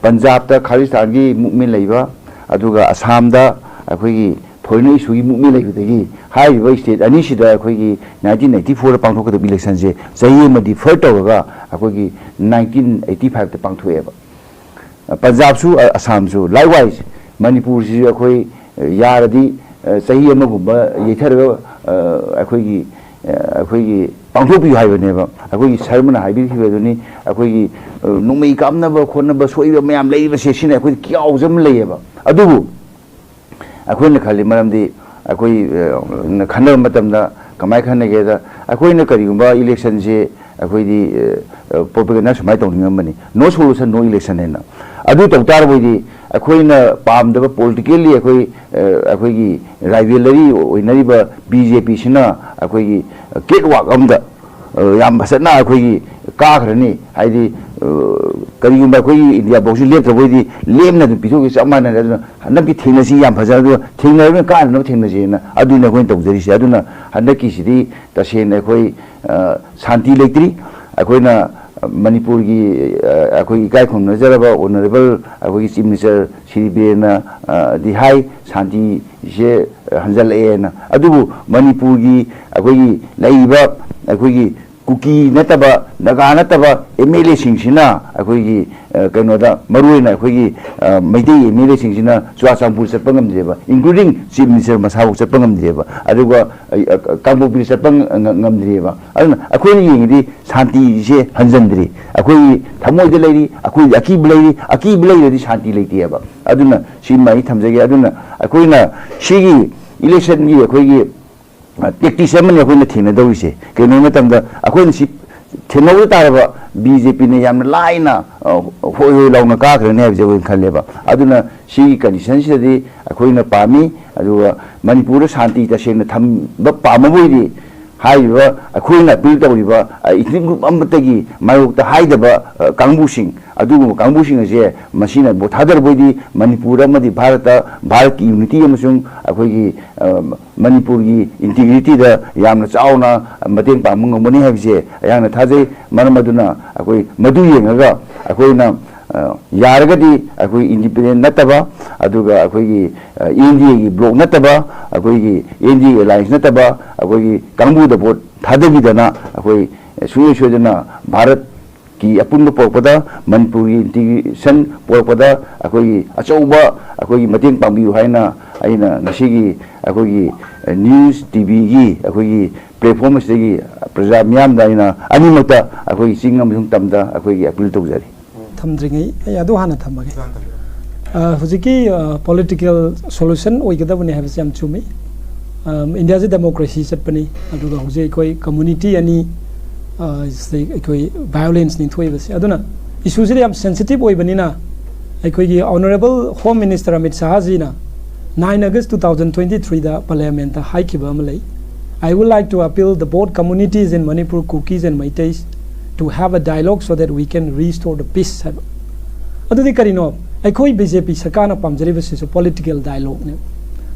ꯄꯟꯖꯥꯕꯇ ꯈꯥꯂꯤꯁꯇꯥꯟꯒꯤ ꯃꯨꯞꯃꯦꯟ ꯂꯩꯕ, ꯑꯗꯨꯒ ꯑꯁꯥꯝꯗ ꯑꯩꯈꯣꯏꯒꯤ ꯐꯣꯔꯦꯟꯅꯔ ꯏꯁꯨꯒꯤ ꯃꯨꯞꯃꯦꯟ ꯂꯩꯕꯗꯒꯤ ꯍꯥꯏꯔꯤꯕ ꯁ꯭ꯇꯦꯠ ꯑꯅꯤꯁꯤꯗ ꯑꯩꯈꯣꯏꯒꯤ ꯅꯥꯏꯟꯇꯤꯟ ꯑꯩꯠꯇꯤ ꯐꯣꯔꯗ ꯄꯥꯡꯊꯣꯛꯀꯗꯕ ꯏꯂꯦꯛꯁꯟꯁꯦ ꯆꯍꯤ ꯑꯃ ꯗꯤꯐꯔ ꯇꯧꯔꯒ ꯑꯩꯈꯣꯏꯒꯤ ꯅꯥꯏꯟꯇꯤꯟ ꯑꯩꯠꯇꯤ ꯐꯥꯏꯚꯇ ꯄꯥꯡꯊꯣꯛꯑꯦꯕ꯫ ꯄꯟꯖꯥꯕꯁꯨ, ꯑ, ꯑꯁꯥꯝꯁꯨ꯫ Likewise, ꯃꯅꯤꯄꯨꯔꯁꯤꯁꯨ ꯑꯩꯈꯣꯏ, ꯑ, ꯌꯥꯔꯗꯤ, ꯑ, ꯆꯍꯤ ꯑꯃꯒꯨꯝꯕ ꯌꯩꯊꯔꯒ, ꯑ, ꯑꯩꯈꯣꯏꯒꯤ, ꯑ, ꯑꯩꯈꯣꯏꯒꯤ ꯄꯥꯡꯊꯣꯛꯄꯤꯌꯨ ꯍꯥꯏꯕꯅꯦꯕ꯫ ꯑꯩꯈꯣꯏꯒꯤ ꯁꯔꯃꯅ ꯍꯥꯏꯕꯤꯈꯤꯕꯗꯨꯅꯤ, ꯑꯩꯈꯣꯏꯒꯤ, ꯑ, ꯅꯣꯡꯃꯩ ꯀꯥꯞꯅꯕ ꯈꯣꯠꯅꯕ ꯁꯣꯛꯏꯕ ꯃꯌꯥꯝ ꯂꯩꯔꯤꯕꯁꯦ, ꯁꯤꯅ ꯑꯩꯈꯣꯏꯗ ꯀꯤꯌꯥꯎꯖ ꯑꯃ ꯂꯩꯌꯦꯕ꯫ ꯑꯗꯨꯕꯨ ꯑꯩꯈꯣꯏꯅ ꯈꯜꯂꯤ, ꯃꯔꯝꯗꯤ ꯑꯩꯈꯣꯏ, ꯑ, ꯅ ꯈꯟꯅꯕ ꯃꯇꯝꯗ ꯀꯃꯥꯏꯅ ꯈꯟꯅꯒꯦꯗ, ꯑꯩꯈꯣꯏꯅ ꯀꯔꯤꯒꯨꯝꯕ ꯏꯂꯦꯛꯁꯟꯁꯦ ꯑꯩꯈꯣꯏꯗꯤ, ꯑ, ꯑ, ꯄ꯭ꯔꯣꯄꯦꯒꯦꯟꯗꯥ ꯁꯨꯃꯥꯏꯅ ꯇꯧꯅꯤꯡꯉꯝꯕꯅꯤ, "No solution, no election" ꯍꯥꯏꯅ꯫ ꯑꯗꯨ ꯇꯧ ꯇꯥꯔꯕꯗꯤ ꯑꯩꯈꯣꯏꯅ ꯄꯥꯝꯗꯕ ꯄꯣꯂꯤꯇꯤꯀꯦꯜꯂꯤ ꯑꯩꯈꯣꯏ, ꯑ, ꯑꯩꯈꯣꯏꯒꯤ ꯔꯥꯏꯚꯦꯂꯔꯤ ꯑꯣꯏꯅꯔꯤꯕ ꯕꯤ ꯖꯦ ꯄꯤꯁꯤꯅ ꯑꯩꯈꯣꯏꯒꯤ ꯀꯦꯠ ꯋꯥꯛ ꯑꯃꯗ, ꯑ, ꯌꯥꯝ ꯐꯖꯅ ꯑꯩꯈꯣꯏꯒꯤ ꯀꯥꯈ꯭ꯔꯅꯤ꯫ ꯍꯥꯏꯗꯤ ꯀꯔꯤꯒꯨꯝꯕ ꯑꯩꯈꯣꯏꯒꯤ ꯏꯟꯗꯤꯌꯥ ꯕ꯭ꯂꯣꯛꯁꯤ ꯂꯦꯞꯇ꯭ꯔꯕ ꯑꯣꯏꯗꯤ ꯂꯦꯝꯅ ꯑꯗꯨꯝ ꯄꯤꯊꯣꯛꯈꯤ ꯆꯞ ꯃꯥꯟꯅꯔꯦ꯫ ꯑꯗꯨꯅ ꯍꯟꯗꯛꯇꯤ ꯊꯦꯡꯅꯁꯤ, ꯌꯥꯝ ꯐꯖꯅ, ꯑꯗꯨꯒ ꯊꯦꯡꯅꯔꯕꯅꯤꯅ ꯀꯥꯟꯅꯅꯕ ꯊꯦꯡꯅꯁꯦꯅ ꯑꯗꯨꯅꯤ ꯑꯩꯈꯣꯏꯅ ꯇꯧꯖꯔꯤꯁꯦ꯫ ꯑꯗꯨꯅ ꯍꯟꯗꯛꯀꯤꯁꯤꯗꯤ ꯇꯁꯦꯡꯅ ꯑꯩꯈꯣꯏ ꯁꯥꯟꯇꯤ ꯂꯩꯇ꯭ꯔꯤ꯫ ꯑꯩꯈꯣꯏꯅ ꯃꯅꯤꯄꯨꯔꯒꯤ ꯑꯩꯈꯣꯏ ꯏꯀꯥꯏ ꯈꯨꯝꯅꯖꯔꯕ ꯑꯣꯅꯔꯦꯕꯜ ꯑꯩꯈꯣꯏꯒꯤ ꯆꯤꯐ ꯃꯤꯅꯤꯁꯇꯔ ꯁ꯭ꯔꯤ ꯕꯤꯔꯦꯟꯅ ꯗꯤ ꯍꯥꯏ, ꯁꯥꯟꯇꯤꯁꯦ ꯍꯟꯖꯜꯂꯛꯑꯦꯅ꯫ ꯑꯗꯨꯕꯨ ꯃꯅꯤꯄꯨꯔꯒꯤ ꯑꯩꯈꯣꯏꯒꯤ ꯂꯩꯔꯤꯕ ꯑꯩꯈꯣꯏꯒꯤ ꯀꯨꯀꯤ ꯅꯠꯇꯕ, ꯅꯥꯒꯥ ꯅꯠꯇꯕ ꯑꯦꯝ ꯑꯦꯜ ꯑꯦꯁꯤꯡꯁꯤꯅ ꯑꯩꯈꯣꯏꯒꯤ ꯀꯩꯅꯣꯗ, ꯃꯔꯨꯑꯣꯏꯅ ꯑꯩꯈꯣꯏꯒꯤ ꯃꯩꯇꯩ ꯑꯦꯝ ꯑꯦꯜ ꯑꯦꯁꯤꯡꯁꯤꯅ ꯆꯨꯔꯥꯆꯥꯟꯄꯨꯔ ꯆꯠꯄ ꯉꯝꯗ꯭ꯔꯦꯕ, including ꯆꯤꯐ ꯃꯤꯅꯤꯁꯇꯔ ꯃꯁꯥꯐꯥꯎ ꯆꯠꯄ ꯉꯝꯗ꯭ꯔꯦꯕ꯫ ꯑꯗꯨꯒ ꯀꯥꯡꯄꯣꯛꯄꯤꯗ ꯆꯠꯄ ꯉꯝꯗ꯭ꯔꯤꯑꯕ꯫ ꯑꯗꯨꯅ ꯑꯩꯈꯣꯏꯅ ꯌꯦꯡꯉꯤꯗꯤ ꯁꯥꯟꯇꯤꯁꯦ ꯍꯟꯖꯤꯟꯗ꯭ꯔꯤ꯫ ꯑꯩꯈꯣꯏꯒꯤ ꯊꯃꯣꯏꯗ ꯂꯩꯔꯤ, ꯑꯩꯈꯣꯏꯒꯤ ꯑꯀꯤꯕ ꯂꯩꯔꯤ꯫ ꯑꯀꯤꯕ ꯂꯩꯔꯗꯤ ꯁꯥꯟꯇꯤ ꯂꯩꯇꯦꯕ꯫ ꯑꯗꯨꯅ ꯁꯤꯃ ꯑꯩ ꯊꯝꯖꯒꯦ꯫ ꯑꯗꯨꯅ ꯑꯩꯈꯣꯏꯅ ꯁꯤꯒꯤ ꯏꯂꯦꯛꯁꯟꯒꯤ ꯑꯩꯈꯣꯏꯒꯤ ꯇꯦꯛꯇꯤꯛꯁ ꯑꯃꯅꯤ ꯑꯩꯈꯣꯏꯅ ꯊꯦꯡꯅꯗꯧꯔꯤꯁꯦ꯫ ꯀꯩꯅꯣ ꯍꯥꯏ ꯃꯇꯝꯗ ꯑꯩꯈꯣꯏꯅ ꯁꯤ ꯊꯦꯡꯅꯕ ꯇꯥꯔꯕ ꯕꯤ ꯖꯦ ꯄꯤꯅ ꯌꯥꯝꯅ ꯂꯥꯏꯅ ꯍꯣꯏ ꯍꯣꯏ ꯂꯥꯎꯅ ꯀꯥꯈ꯭ꯔꯅꯤ ꯍꯥꯏꯕꯁꯦ ꯑꯩꯈꯣꯏꯅ ꯈꯜꯂꯦꯕ꯫ ꯑꯗꯨꯅ ꯁꯤꯒꯤ ꯀꯟꯗꯤꯁꯟꯁꯤꯗꯗꯤ ꯑꯩꯈꯣꯏꯅ ꯄꯥꯝꯃꯤ꯫ ꯑꯗꯨꯒ ꯃꯅꯤꯄꯨꯔꯗ ꯁꯥꯟꯇꯤ ꯇꯁꯦꯡꯅ ꯊꯝꯕ ꯄꯥꯝꯃꯕ ꯑꯣꯏꯗꯤ ꯍꯥꯏꯔꯤꯕ ꯑꯩꯈꯣꯏꯅ ꯑꯄꯤꯜ ꯇꯧꯔꯤꯕ ꯏꯊꯅꯤꯛ ꯒ꯭ꯔꯨꯞ ꯑꯃꯠꯇꯒꯤ ꯃꯥꯌꯣꯛꯇ ꯍꯥꯏꯗꯕ ꯀꯥꯡꯕꯨꯁꯤꯡ, ꯑꯗꯨꯒꯨꯝꯕ ꯀꯥꯡꯕꯨꯁꯤꯡ ꯑꯁꯦ ꯃꯁꯤꯅ ꯚꯣꯠ ꯊꯥꯗꯔꯕ ꯑꯣꯏꯗꯤ ꯃꯅꯤꯄꯨꯔ ꯑꯃꯗꯤ ꯚꯥꯔꯠꯇ, ꯚꯥꯔꯠꯀꯤ ꯌꯨꯅꯤꯇꯤ ꯑꯃꯁꯨꯡ ꯑꯩꯈꯣꯏꯒꯤ ꯃꯅꯤꯄꯨꯔꯒꯤ ꯏꯟꯇꯤꯒ꯭ꯔꯤꯇꯤꯗ ꯌꯥꯝꯅ ꯆꯥꯎꯅ ꯃꯇꯦꯡ ꯄꯥꯡꯕ ꯉꯝꯒꯅꯤ ꯍꯥꯏꯕꯁꯦ ꯑꯩꯍꯥꯛꯅ ꯊꯥꯖꯩ꯫ ꯃꯔꯝ ꯑꯗꯨꯅ ꯑꯩꯈꯣꯏ ꯃꯗꯨ ꯌꯦꯡꯉꯒ ꯑꯩꯈꯣꯏꯅ ꯌꯥꯔꯒꯗꯤ ꯑꯩꯈꯣꯏ ꯏꯟꯗꯤꯄꯦꯟꯗꯦꯟ ꯅꯠꯇꯕ, ꯑꯗꯨꯒ ꯑꯩꯈꯣꯏꯒꯤ ꯑꯦꯟ ꯗꯤ ꯑꯦꯒꯤ ꯕ꯭ꯂꯣꯛ ꯅꯠꯇꯕ, ꯑꯩꯈꯣꯏꯒꯤ ꯑꯦꯟ ꯗꯤ ꯑꯦ ꯑꯦꯂꯥꯏꯟꯁ ꯅꯠꯇꯕ ꯑꯩꯈꯣꯏꯒꯤ ꯀꯥꯡꯕꯨꯗ ꯚꯣꯠ ꯊꯥꯗꯕꯤꯗꯅ ꯑꯩꯈꯣꯏ ꯁꯨꯡꯁꯣꯏ ꯁꯣꯏꯗꯅ ꯚꯥꯔꯠꯀꯤ ꯑꯄꯨꯟꯕ ꯄꯣꯔꯛꯄꯗ, ꯃꯅꯤꯄꯨꯔꯒꯤ ꯏꯟꯇꯤꯒ꯭ꯔꯦꯁꯟ ꯄꯣꯔꯛꯄꯗ ꯑꯩꯈꯣꯏꯒꯤ ꯑꯆꯧꯕ ꯑꯩꯈꯣꯏꯒꯤ ꯃꯇꯦꯡ ꯄꯥꯡꯕꯤꯌꯨ ꯍꯥꯏꯅ ꯑꯩꯅ ꯉꯁꯤꯒꯤ ꯑꯩꯈꯣꯏꯒꯤ ꯅ꯭ꯌꯨꯁ ꯇꯤ ꯚꯤꯒꯤ ꯑꯩꯈꯣꯏꯒꯤ ꯄ꯭ꯂꯦꯠꯐꯣꯝ ꯑꯁꯤꯗꯒꯤ ꯄ꯭ꯔꯖꯥ ꯃꯤꯌꯥꯝꯗ ꯑꯩꯅ ꯑꯅꯤꯃꯛꯇ ꯑꯩꯈꯣꯏꯒꯤ ꯆꯤꯡ ꯑꯃꯁꯨꯡ ꯇꯝꯗ ꯑꯩꯈꯣꯏꯒꯤ ꯑꯄꯤꯜ ꯇꯧꯖꯔꯤ꯫ ꯊꯝꯗ꯭ꯔꯤꯉꯩ ꯑꯩ ꯑꯗꯨ ꯍꯥꯟꯅ ꯊꯝꯃꯒꯦ꯫ ꯍꯧꯖꯤꯛꯀꯤ ꯄꯣꯂꯤꯇꯤꯀꯦꯜ ꯁꯣꯂꯨꯁꯟ ꯑꯣꯏꯒꯗꯕꯅꯤ ꯍꯥꯏꯕꯁꯤ ꯌꯥꯝ ꯆꯨꯝꯃꯤ꯫ ꯏꯟꯗꯤꯌꯥꯁꯤ ꯗꯦꯃꯣꯀ꯭ꯔꯦꯁꯤ ꯆꯠꯄꯅꯤ, ꯑꯗꯨꯒ ꯍꯧꯖꯤꯛ ꯑꯩꯈꯣꯏ ꯀꯝꯃꯨꯅꯤꯇꯤ ꯑꯅꯤ ꯑꯩꯈꯣꯏ ꯚꯥꯏꯑꯣꯂꯦꯟꯁꯅꯤ ꯊꯣꯛꯏꯕꯁꯦ꯫ ꯑꯗꯨꯅ ꯏꯁꯨꯁꯤꯗꯤ ꯌꯥꯝ ꯁꯦꯟꯁꯤꯇꯤꯞ ꯑꯣꯏꯕꯅꯤꯅ ꯑꯩꯈꯣꯏꯒꯤ ꯑꯣꯅꯔꯦꯕꯜ ꯍꯣꯝ ꯃꯤꯅꯤꯁꯇꯔ ꯑꯃꯤꯠ ꯁꯥꯍꯖꯤꯅ nine August two thousand twenty threeꯗ ꯄꯥꯔꯂꯤꯌꯥꯃꯦꯟꯠꯇ ꯍꯥꯏꯈꯤꯕ ꯑꯃ ꯂꯩ꯫ I would like to appeal the both communities in Manipur, Kukis and Meiteis, to have a dialogue so that we can restore the peace ꯍꯥꯏꯕ꯫ ꯑꯗꯨꯗꯤ ꯀꯔꯤꯅꯣ? ꯑꯩꯈꯣꯏ ꯕꯤ ꯖꯦ ꯄꯤ ꯁꯔꯀꯥꯔꯅ ꯄꯥꯝꯖꯔꯤꯕꯁꯤꯁꯨ political dialogueꯅꯦ꯫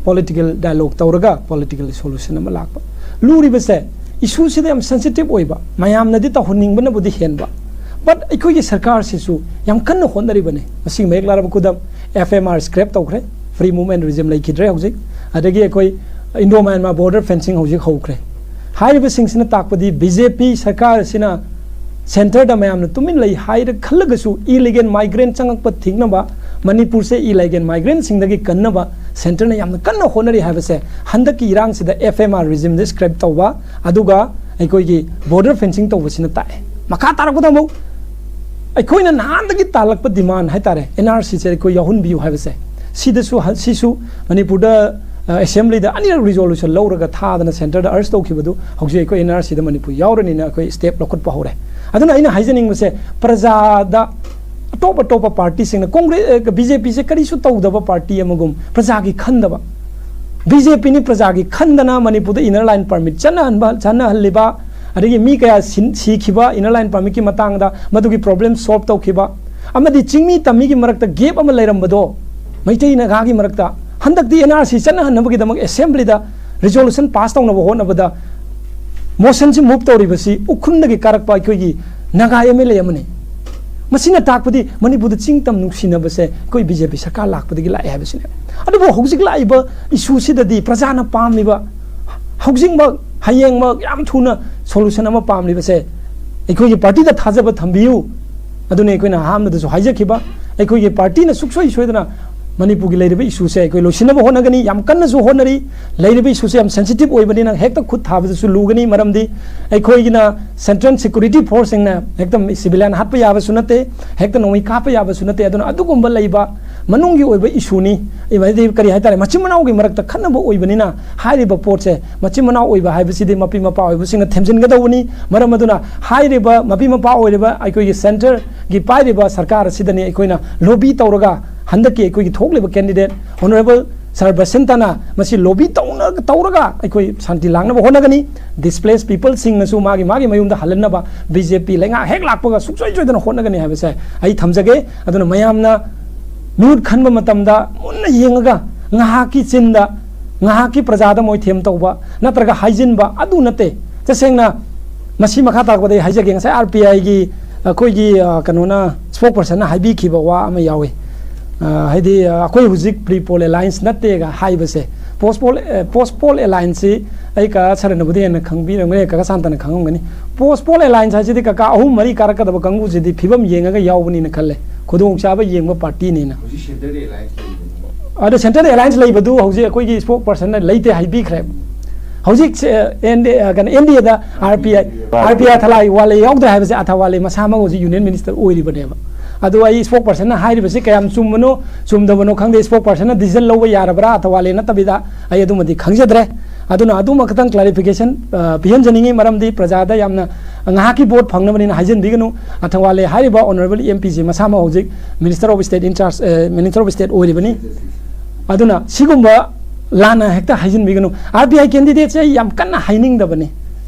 Political dialogue ꯇꯧꯔꯒ political solution ꯑꯃ ꯂꯥꯛꯄ꯫ ꯂꯨꯔꯤꯕꯁꯦ, issueꯁꯤꯗ ꯌꯥꯝ sensitive ꯑꯣꯏꯕ, ꯃꯌꯥꯝꯅꯗꯤ ꯇꯧꯍꯟꯅꯤꯡꯕꯅꯕꯨꯗꯤ ꯍꯦꯟꯕ, but ꯑꯩꯈꯣꯏꯒꯤ ꯁꯔꯀꯥꯔꯁꯤꯁꯨ ꯌꯥꯝ ꯀꯟꯅ ꯍꯣꯠꯅꯔꯤꯕꯅꯤ꯫ ꯃꯁꯤꯒꯤ ꯃꯌꯦꯛ ꯂꯥꯔꯕ ꯈꯨꯗꯝ, F M R scrap ꯇꯧꯈ꯭ꯔꯦ, free movement regime ꯂꯩꯈꯤꯗ꯭ꯔꯦ ꯍꯧꯖꯤꯛ꯫ ꯑꯗꯒꯤ ꯑꯩꯈꯣꯏ Indo Myanmar border fencing ꯍꯧꯖꯤꯛ ꯍꯧꯈ꯭ꯔꯦ꯫ ꯍꯥꯏꯔꯤꯕꯁꯤꯡꯁꯤꯅ ꯇꯥꯛꯄꯗꯤ B J P ꯁꯔꯀꯥꯔ ꯑꯁꯤꯅ centreꯗ ꯃꯌꯥꯝꯅ ꯇꯨꯃꯤꯟ ꯂꯩ ꯍꯥꯏꯔ ꯈꯜꯂꯒꯁꯨ, illegal migrant ꯆꯪꯉꯛꯄ ꯊꯤꯡꯅꯕ, ꯃꯅꯤꯄꯨꯔꯁꯦ illegal migrantꯁꯤꯡꯗꯒꯤ ꯀꯟꯅꯕ centreꯅ ꯌꯥꯝꯅ ꯀꯟꯅ ꯍꯣꯠꯅꯔꯤ ꯍꯥꯏꯕꯁꯦ ꯍꯟꯗꯛꯀꯤ ꯏꯔꯥꯡꯁꯤꯗ F M R regimeꯗ scrap ꯇꯧꯕ, ꯑꯗꯨꯒ ꯑꯩꯈꯣꯏꯒꯤ border fencing ꯇꯧꯕꯁꯤꯅ ꯇꯥꯛꯑꯦ꯫ ꯃꯈꯥ ꯇꯥꯔꯛꯄꯗ ꯑꯃꯨꯛ ꯑꯩꯈꯣꯏꯅ ꯅꯍꯥꯟꯗꯒꯤ ꯇꯥꯜꯂꯛꯄ demand ꯍꯥꯏꯇꯥꯔꯦ, N R Cꯁꯦ ꯑꯩꯈꯣꯏ ꯌꯥꯎꯍꯟꯕꯤꯌꯨ ꯍꯥꯏꯕꯁꯦ, ꯁꯤꯗꯁꯨ ꯍ-, ꯁꯤꯁꯨ ꯃꯅꯤꯄꯨꯔꯗ, ꯑ, assemblyꯗ ꯑꯅꯤꯔꯛ resolution ꯂꯧꯔꯒ ꯊꯥꯗꯅ centreꯗ urge ꯇꯧꯈꯤꯕꯗꯨ, ꯍꯧꯖꯤꯛ ꯑꯩꯈꯣꯏ N R Cꯗ ꯃꯅꯤꯄꯨꯔ ꯌꯥꯎꯔꯅꯤꯅ ꯑꯩꯈꯣꯏ step ꯂꯧꯈꯠꯄ ꯍꯧꯔꯦ꯫ ꯑꯗꯨꯅ ꯑꯩꯅ ꯍꯥꯏꯖꯅꯤꯡꯕꯁꯦ, ꯄ꯭ꯔꯖꯥꯗ ꯑꯇꯣꯞ ꯑꯇꯣꯞꯄ partyꯁꯤꯡꯅ, Congress, ꯑ, B J Pꯁꯦ ꯀꯔꯤꯁꯨ ꯇꯧꯗꯕ party ꯑꯃꯒꯨꯝ, ꯄ꯭ꯔꯖꯥꯒꯤ ꯈꯟꯗꯕ, B J Pꯅꯤ ꯄ꯭ꯔꯖꯥꯒꯤ ꯈꯟꯗꯅ ꯃꯅꯤꯄꯨꯔꯗ inner line permit ꯆꯠꯅꯍꯟꯕ, ꯆꯠꯅꯍꯜꯂꯤꯕ, ꯑꯗꯒꯤ ꯃꯤ ꯀꯌꯥ ꯁꯤꯟ-, ꯁꯤꯈꯤꯕ inner line permitꯀꯤ ꯃꯇꯥꯡꯗ, ꯃꯗꯨꯒꯤ problem solve ꯇꯧꯈꯤꯕ, ꯑꯃꯗꯤ ꯆꯤꯡꯃꯤ ꯇꯝꯃꯤꯒꯤ ꯃꯔꯛꯇ gap ꯑꯃ ꯂꯩꯔꯝꯕꯗꯣ, ꯃꯩꯇꯩ ꯅꯥꯒꯥꯒꯤ ꯃꯔꯛꯇ, ꯍꯟꯗꯛꯇꯤ N R C ꯆꯠꯅꯍꯟꯅꯕꯒꯤꯗꯃꯛ assemblyꯗ resolution pass ꯇꯧꯅꯕ ꯍꯣꯠꯅꯕꯗ motionꯁꯤ move ꯇꯧꯔꯤꯕꯁꯤ ꯎꯈ꯭ꯔꯨꯜꯗꯒꯤ ꯀꯥꯔꯛꯄ ꯑꯩꯈꯣꯏꯒꯤ ꯅꯥꯒꯥ M L A ꯑꯃꯅꯤ꯫ ꯃꯁꯤꯅ ꯇꯥꯛꯄꯗꯤ ꯃꯅꯤꯄꯨꯔꯗ ꯆꯤꯡ ꯇꯝ ꯅꯨꯡꯁꯤꯅꯕꯁꯦ ꯑꯩꯈꯣꯏ B J P ꯁꯔꯀꯥꯔ ꯂꯥꯛꯄꯗꯒꯤ ꯂꯥꯛꯑꯦ ꯍꯥꯏꯕꯁꯤꯅꯦ꯫ ꯑꯗꯨꯕꯨ ꯍꯧꯖꯤꯛ ꯂꯥꯛꯏꯕ issueꯁꯤꯗꯗꯤ ꯄ꯭ꯔꯖꯥꯅ ꯄꯥꯝꯃꯤꯕ, ꯍꯧꯖꯤꯛꯃꯛ, ꯍꯌꯦꯡꯃꯛ, ꯌꯥꯝ ꯊꯨꯅ solution ꯑꯃ ꯄꯥꯝꯂꯤꯕꯁꯦ, ꯑꯩꯈꯣꯏꯒꯤ partyꯗ ꯊꯥꯖꯕ ꯊꯝꯕꯤꯌꯨ꯫ ꯑꯗꯨꯅꯤ ꯑꯩꯈꯣꯏꯅ ꯑꯍꯥꯟꯕꯗꯁꯨ ꯍꯥꯏꯖꯈꯤꯕ, ꯑꯩꯈꯣꯏꯒꯤ partyꯅ ꯁꯨꯡꯁꯣꯏ ꯁꯣꯏꯗꯅ ꯃꯅꯤꯄꯨꯔꯒꯤ ꯂꯩꯔꯤꯕ issueꯁꯦ ꯑꯩꯈꯣꯏ ꯂꯣꯏꯁꯤꯟꯅꯕ ꯍꯣꯠꯅꯒꯅꯤ, ꯌꯥꯝ ꯀꯟꯅꯁꯨ ꯍꯣꯠꯅꯔꯤ꯫ ꯂꯩꯔꯤꯕ issueꯁꯦ ꯌꯥꯝ sensitive ꯑꯣꯏꯕꯅꯤꯅ ꯍꯦꯛꯇ ꯈꯨꯠ ꯊꯥꯕꯗꯁꯨ ꯂꯨꯒꯅꯤ, ꯃꯔꯝꯗꯤ ꯑꯩꯈꯣꯏꯒꯤꯅ central security forceꯁꯤꯡꯅ ꯍꯦꯛꯇ civilian ꯍꯥꯠꯄ ꯌꯥꯕꯁꯨ ꯅꯠꯇꯦ, ꯍꯦꯛꯇ ꯅꯣꯡꯃꯩ ꯀꯥꯞꯄ ꯌꯥꯕꯁꯨ ꯅꯠꯇꯦ꯫ ꯑꯗꯨꯅ ꯑꯗꯨꯒꯨꯝꯕ ꯂꯩꯕ ꯃꯅꯨꯡꯒꯤ ꯑꯣꯏꯕ issueꯅꯤ, ꯍꯥꯏꯗꯤ ꯀꯔꯤ ꯍꯥꯏꯇꯥꯔꯦ, ꯃꯆꯤꯟ ꯃꯅꯥꯎꯒꯤ ꯃꯔꯛꯇ ꯈꯠꯅꯕ ꯑꯣꯏꯕꯅꯤꯅ ꯍꯥꯏꯔꯤꯕ ꯄꯣꯠꯁꯦ, ꯃꯆꯤꯟ ꯃꯅꯥꯎ ꯑꯣꯏꯕ ꯍꯥꯏꯕꯁꯤꯗꯤ ꯃꯄꯤ ꯃꯄꯥ ꯑꯣꯏꯕꯁꯤꯡꯅ ꯊꯦꯝꯖꯤꯟꯒꯗꯧꯕꯅꯤ꯫ ꯃꯔꯝ ꯑꯗꯨꯅ ꯍꯥꯏꯔꯤꯕ ꯃꯄꯤ ꯃꯄꯥ ꯑꯣꯏꯔꯤꯕ ꯑꯩꯈꯣꯏꯒꯤ centreꯒꯤ ꯄꯥꯏꯔꯤꯕ ꯁꯔꯀꯥꯔ ꯑꯁꯤꯗꯅꯤ ꯑꯩꯈꯣꯏꯅ lobby ꯇꯧꯔꯒ ꯍꯟꯗꯛꯀꯤ ꯑꯩꯈꯣꯏꯒꯤ ꯊꯣꯛꯂꯤꯕ candidate Honourable ꯁꯥꯔ ꯕꯁꯟꯇꯅ ꯃꯁꯤ ꯂꯣꯕꯤ ꯇꯧꯅ ꯇꯧꯔꯒ ꯑꯩꯈꯣꯏ ꯁꯥꯟꯇꯤ ꯂꯥꯛꯅꯕ ꯍꯣꯠꯅꯒꯅꯤ꯫ ꯗꯤꯁꯄ꯭ꯂꯦꯁ ꯄꯤꯄꯜꯁꯤꯡꯅꯁꯨ ꯃꯥꯒꯤ ꯃꯥꯒꯤ ꯃꯌꯨꯝꯗ ꯍꯜꯍꯟꯅꯕ ꯕꯤ ꯖꯦ ꯄꯤ ꯂꯩꯉꯥꯛ ꯍꯦꯛ ꯂꯥꯛꯄꯒ ꯁꯨꯡꯁꯣꯏ ꯁꯣꯏꯗꯅ ꯍꯣꯠꯅꯒꯅꯤ ꯍꯥꯏꯕꯁꯦ ꯑꯩ ꯊꯝꯖꯒꯦ꯫ ꯑꯗꯨꯅ ꯃꯌꯥꯝꯅ ꯃꯤꯍꯨꯠ ꯈꯟꯕ ꯃꯇꯝꯗ ꯃꯨꯟꯅ ꯌꯦꯡꯉꯒ ꯉꯥꯏꯍꯥꯛꯀꯤ ꯆꯤꯟꯗ ꯉꯥꯏꯍꯥꯛꯀꯤ ꯄ꯭ꯔꯖꯥꯗ ꯃꯣꯏꯊꯦꯝ ꯇꯧꯕ ꯅꯠꯇ꯭ꯔꯒ ꯍꯥꯏꯖꯤꯟꯕ ꯑꯗꯨ ꯅꯠꯇꯦ꯫ ꯇꯁꯦꯡꯅ ꯃꯁꯤ ꯃꯈꯥ ꯇꯥꯔꯛꯄꯗ ꯑꯩ ꯍꯥꯏꯖꯒꯦ꯫ ꯉꯁꯥꯏ ꯑꯥꯔ ꯄꯤ ꯑꯥꯏꯒꯤ ꯑꯩꯈꯣꯏꯒꯤ, ꯑ, ꯀꯩꯅꯣꯅ, ꯁ꯭ꯄꯣꯛ ꯄꯔꯁꯟꯅ ꯍꯥꯏꯕꯤꯈꯤꯕ ꯋꯥ ꯑꯃ ꯌꯥꯎꯏ꯫ ꯑ, ꯍꯥꯏꯗꯤ, ꯑ, ꯑꯩꯈꯣꯏ ꯍꯧꯖꯤꯛ ꯄ꯭ꯔꯤ ꯄꯣꯜ ꯑꯦꯂꯥꯏꯟꯁ ꯅꯠꯇꯦꯒ ꯍꯥꯏꯕꯁꯦ, ꯄꯣꯁ ꯄꯣꯜ, ꯑ, ꯄꯣꯁ ꯄꯣꯜ ꯑꯦꯂꯥꯏꯟꯁꯁꯤ ꯑꯩ ꯀꯀꯥ ꯁꯔꯅꯕꯨꯗꯤ ꯍꯦꯟꯅ ꯈꯪꯕꯤꯔꯝꯒꯅꯤ, ꯀꯀꯥ ꯁꯥꯟꯇꯅ ꯈꯪꯉꯝꯒꯅꯤ꯫ ꯄꯣꯁ ꯄꯣꯜ ꯑꯦꯂꯥꯏꯟꯁ ꯍꯥꯏꯁꯤꯗꯤ ꯀꯀꯥ ꯑꯍꯨꯝ ꯃꯔꯤ ꯀꯥꯔꯛꯀꯗꯕ ꯀꯥꯡꯕꯨꯁꯤꯗꯤ ꯐꯤꯕꯝ ꯌꯦꯡꯉꯒ ꯌꯥꯎꯕꯅꯤꯅ ꯈꯜꯂꯦ, ꯈꯨꯗꯣꯡꯆꯥꯕ ꯌꯦꯡꯕ ꯄꯥꯔꯇꯤꯅꯤꯅ꯫ ꯍꯧꯖꯤꯛ ꯁꯦꯟꯇꯔꯗ ꯑꯦꯂꯥꯏꯟꯁ ꯂꯩꯕꯅꯤꯀꯣ꯫ ꯑꯗꯣ ꯁꯦꯟꯇꯔꯗ ꯑꯦꯂꯥꯏꯟꯁ ꯂꯩꯕꯗꯨ ꯍꯧꯖꯤꯛ ꯑꯩꯈꯣꯏꯒꯤ ꯁ꯭ꯄꯣꯛ ꯄꯔꯁꯟꯅ ꯂꯩꯇꯦ ꯍꯥꯏꯕꯤꯈ꯭ꯔꯦ꯫ ꯍꯧꯖꯤꯛ ꯁꯦ-, ꯑꯦꯟ ꯗꯤ-, ꯑ, ꯀꯩꯅꯣ, ꯑꯦꯟ ꯗꯤ ꯑꯦꯗ R P I, R P I ꯑꯊꯥꯂꯥꯏ ꯋꯥꯂꯦ ꯌꯥꯎꯗ꯭ꯔꯦ ꯍꯥꯏꯕꯁꯦ, ꯑꯊꯥꯋꯥꯂꯦ ꯃꯁꯥꯃꯛ ꯍꯧꯖꯤꯛ ꯌꯨꯅꯤꯌꯟ ꯃꯤꯅꯤꯁꯇꯔ ꯑꯣꯏꯔꯤꯕꯅꯦꯕ꯫ ꯑꯗꯣ ꯑꯩ ꯁ꯭ꯄꯣꯛ ꯄꯔꯁꯟꯅ ꯍꯥꯏꯔꯤꯕꯁꯤ ꯀꯌꯥꯝ ꯆꯨꯝꯕꯅꯣ ꯆꯨꯝꯗꯕꯅꯣ ꯈꯪꯗꯦ, ꯁ꯭ꯄꯣꯛ ꯄꯔꯁꯟꯅ ꯗꯤꯁꯤꯖꯟ ꯂꯧꯕ ꯌꯥꯔꯕ꯭ꯔꯥ ꯑꯊꯥꯋꯥꯂꯦ ꯅꯠꯇꯕꯤꯗ, ꯑꯩ ꯑꯗꯨꯃꯗꯤ ꯈꯪꯖꯗ꯭ꯔꯦ꯫ ꯑꯗꯨꯅ ꯑꯗꯨꯃ ꯈꯤꯇꯪ ꯀ꯭ꯂꯥꯔꯤꯐꯤꯀꯦꯁꯟ, ꯑ, ꯄꯤꯍꯟꯖꯅꯤꯡꯉꯤ, ꯃꯔꯝꯗꯤ ꯄ꯭ꯔꯖꯥꯗ ꯌꯥꯝꯅ ꯉꯥꯏꯍꯥꯛꯀꯤ ꯚꯣꯠ ꯐꯪꯅꯕꯅꯤꯅ ꯍꯥꯏꯖꯟꯕꯤꯒꯅꯨ꯫ ꯑꯊꯥꯋꯥꯂꯦ ꯍꯥꯏꯔꯤꯕ ꯑꯣꯅꯔꯦꯕꯜ ꯑꯦꯝ ꯄꯤꯁꯤ ꯃꯁꯥꯃꯛ ꯍꯧꯖꯤꯛ minister of state in charge, ꯑ, ꯃꯤꯅꯤꯁꯇꯔ ꯑꯣꯐ ꯁ꯭ꯇꯦꯠ ꯑꯣꯏꯔꯤꯕꯅꯤ꯫ ꯑꯗꯨꯅ ꯁꯤꯒꯨꯝꯕ ꯂꯥꯟꯅ ꯍꯦꯛꯇ ꯍꯥꯏꯖꯤꯟꯕꯤꯒꯅꯨ꯫ ꯑꯥꯔ ꯄꯤ ꯑꯥꯏ ꯀꯦꯟꯗꯤꯗꯦꯠꯁꯦ ꯑꯩ ꯌꯥꯝ ꯀꯟꯅ ꯍꯥꯏꯅꯤꯡꯗꯕꯅꯤ꯫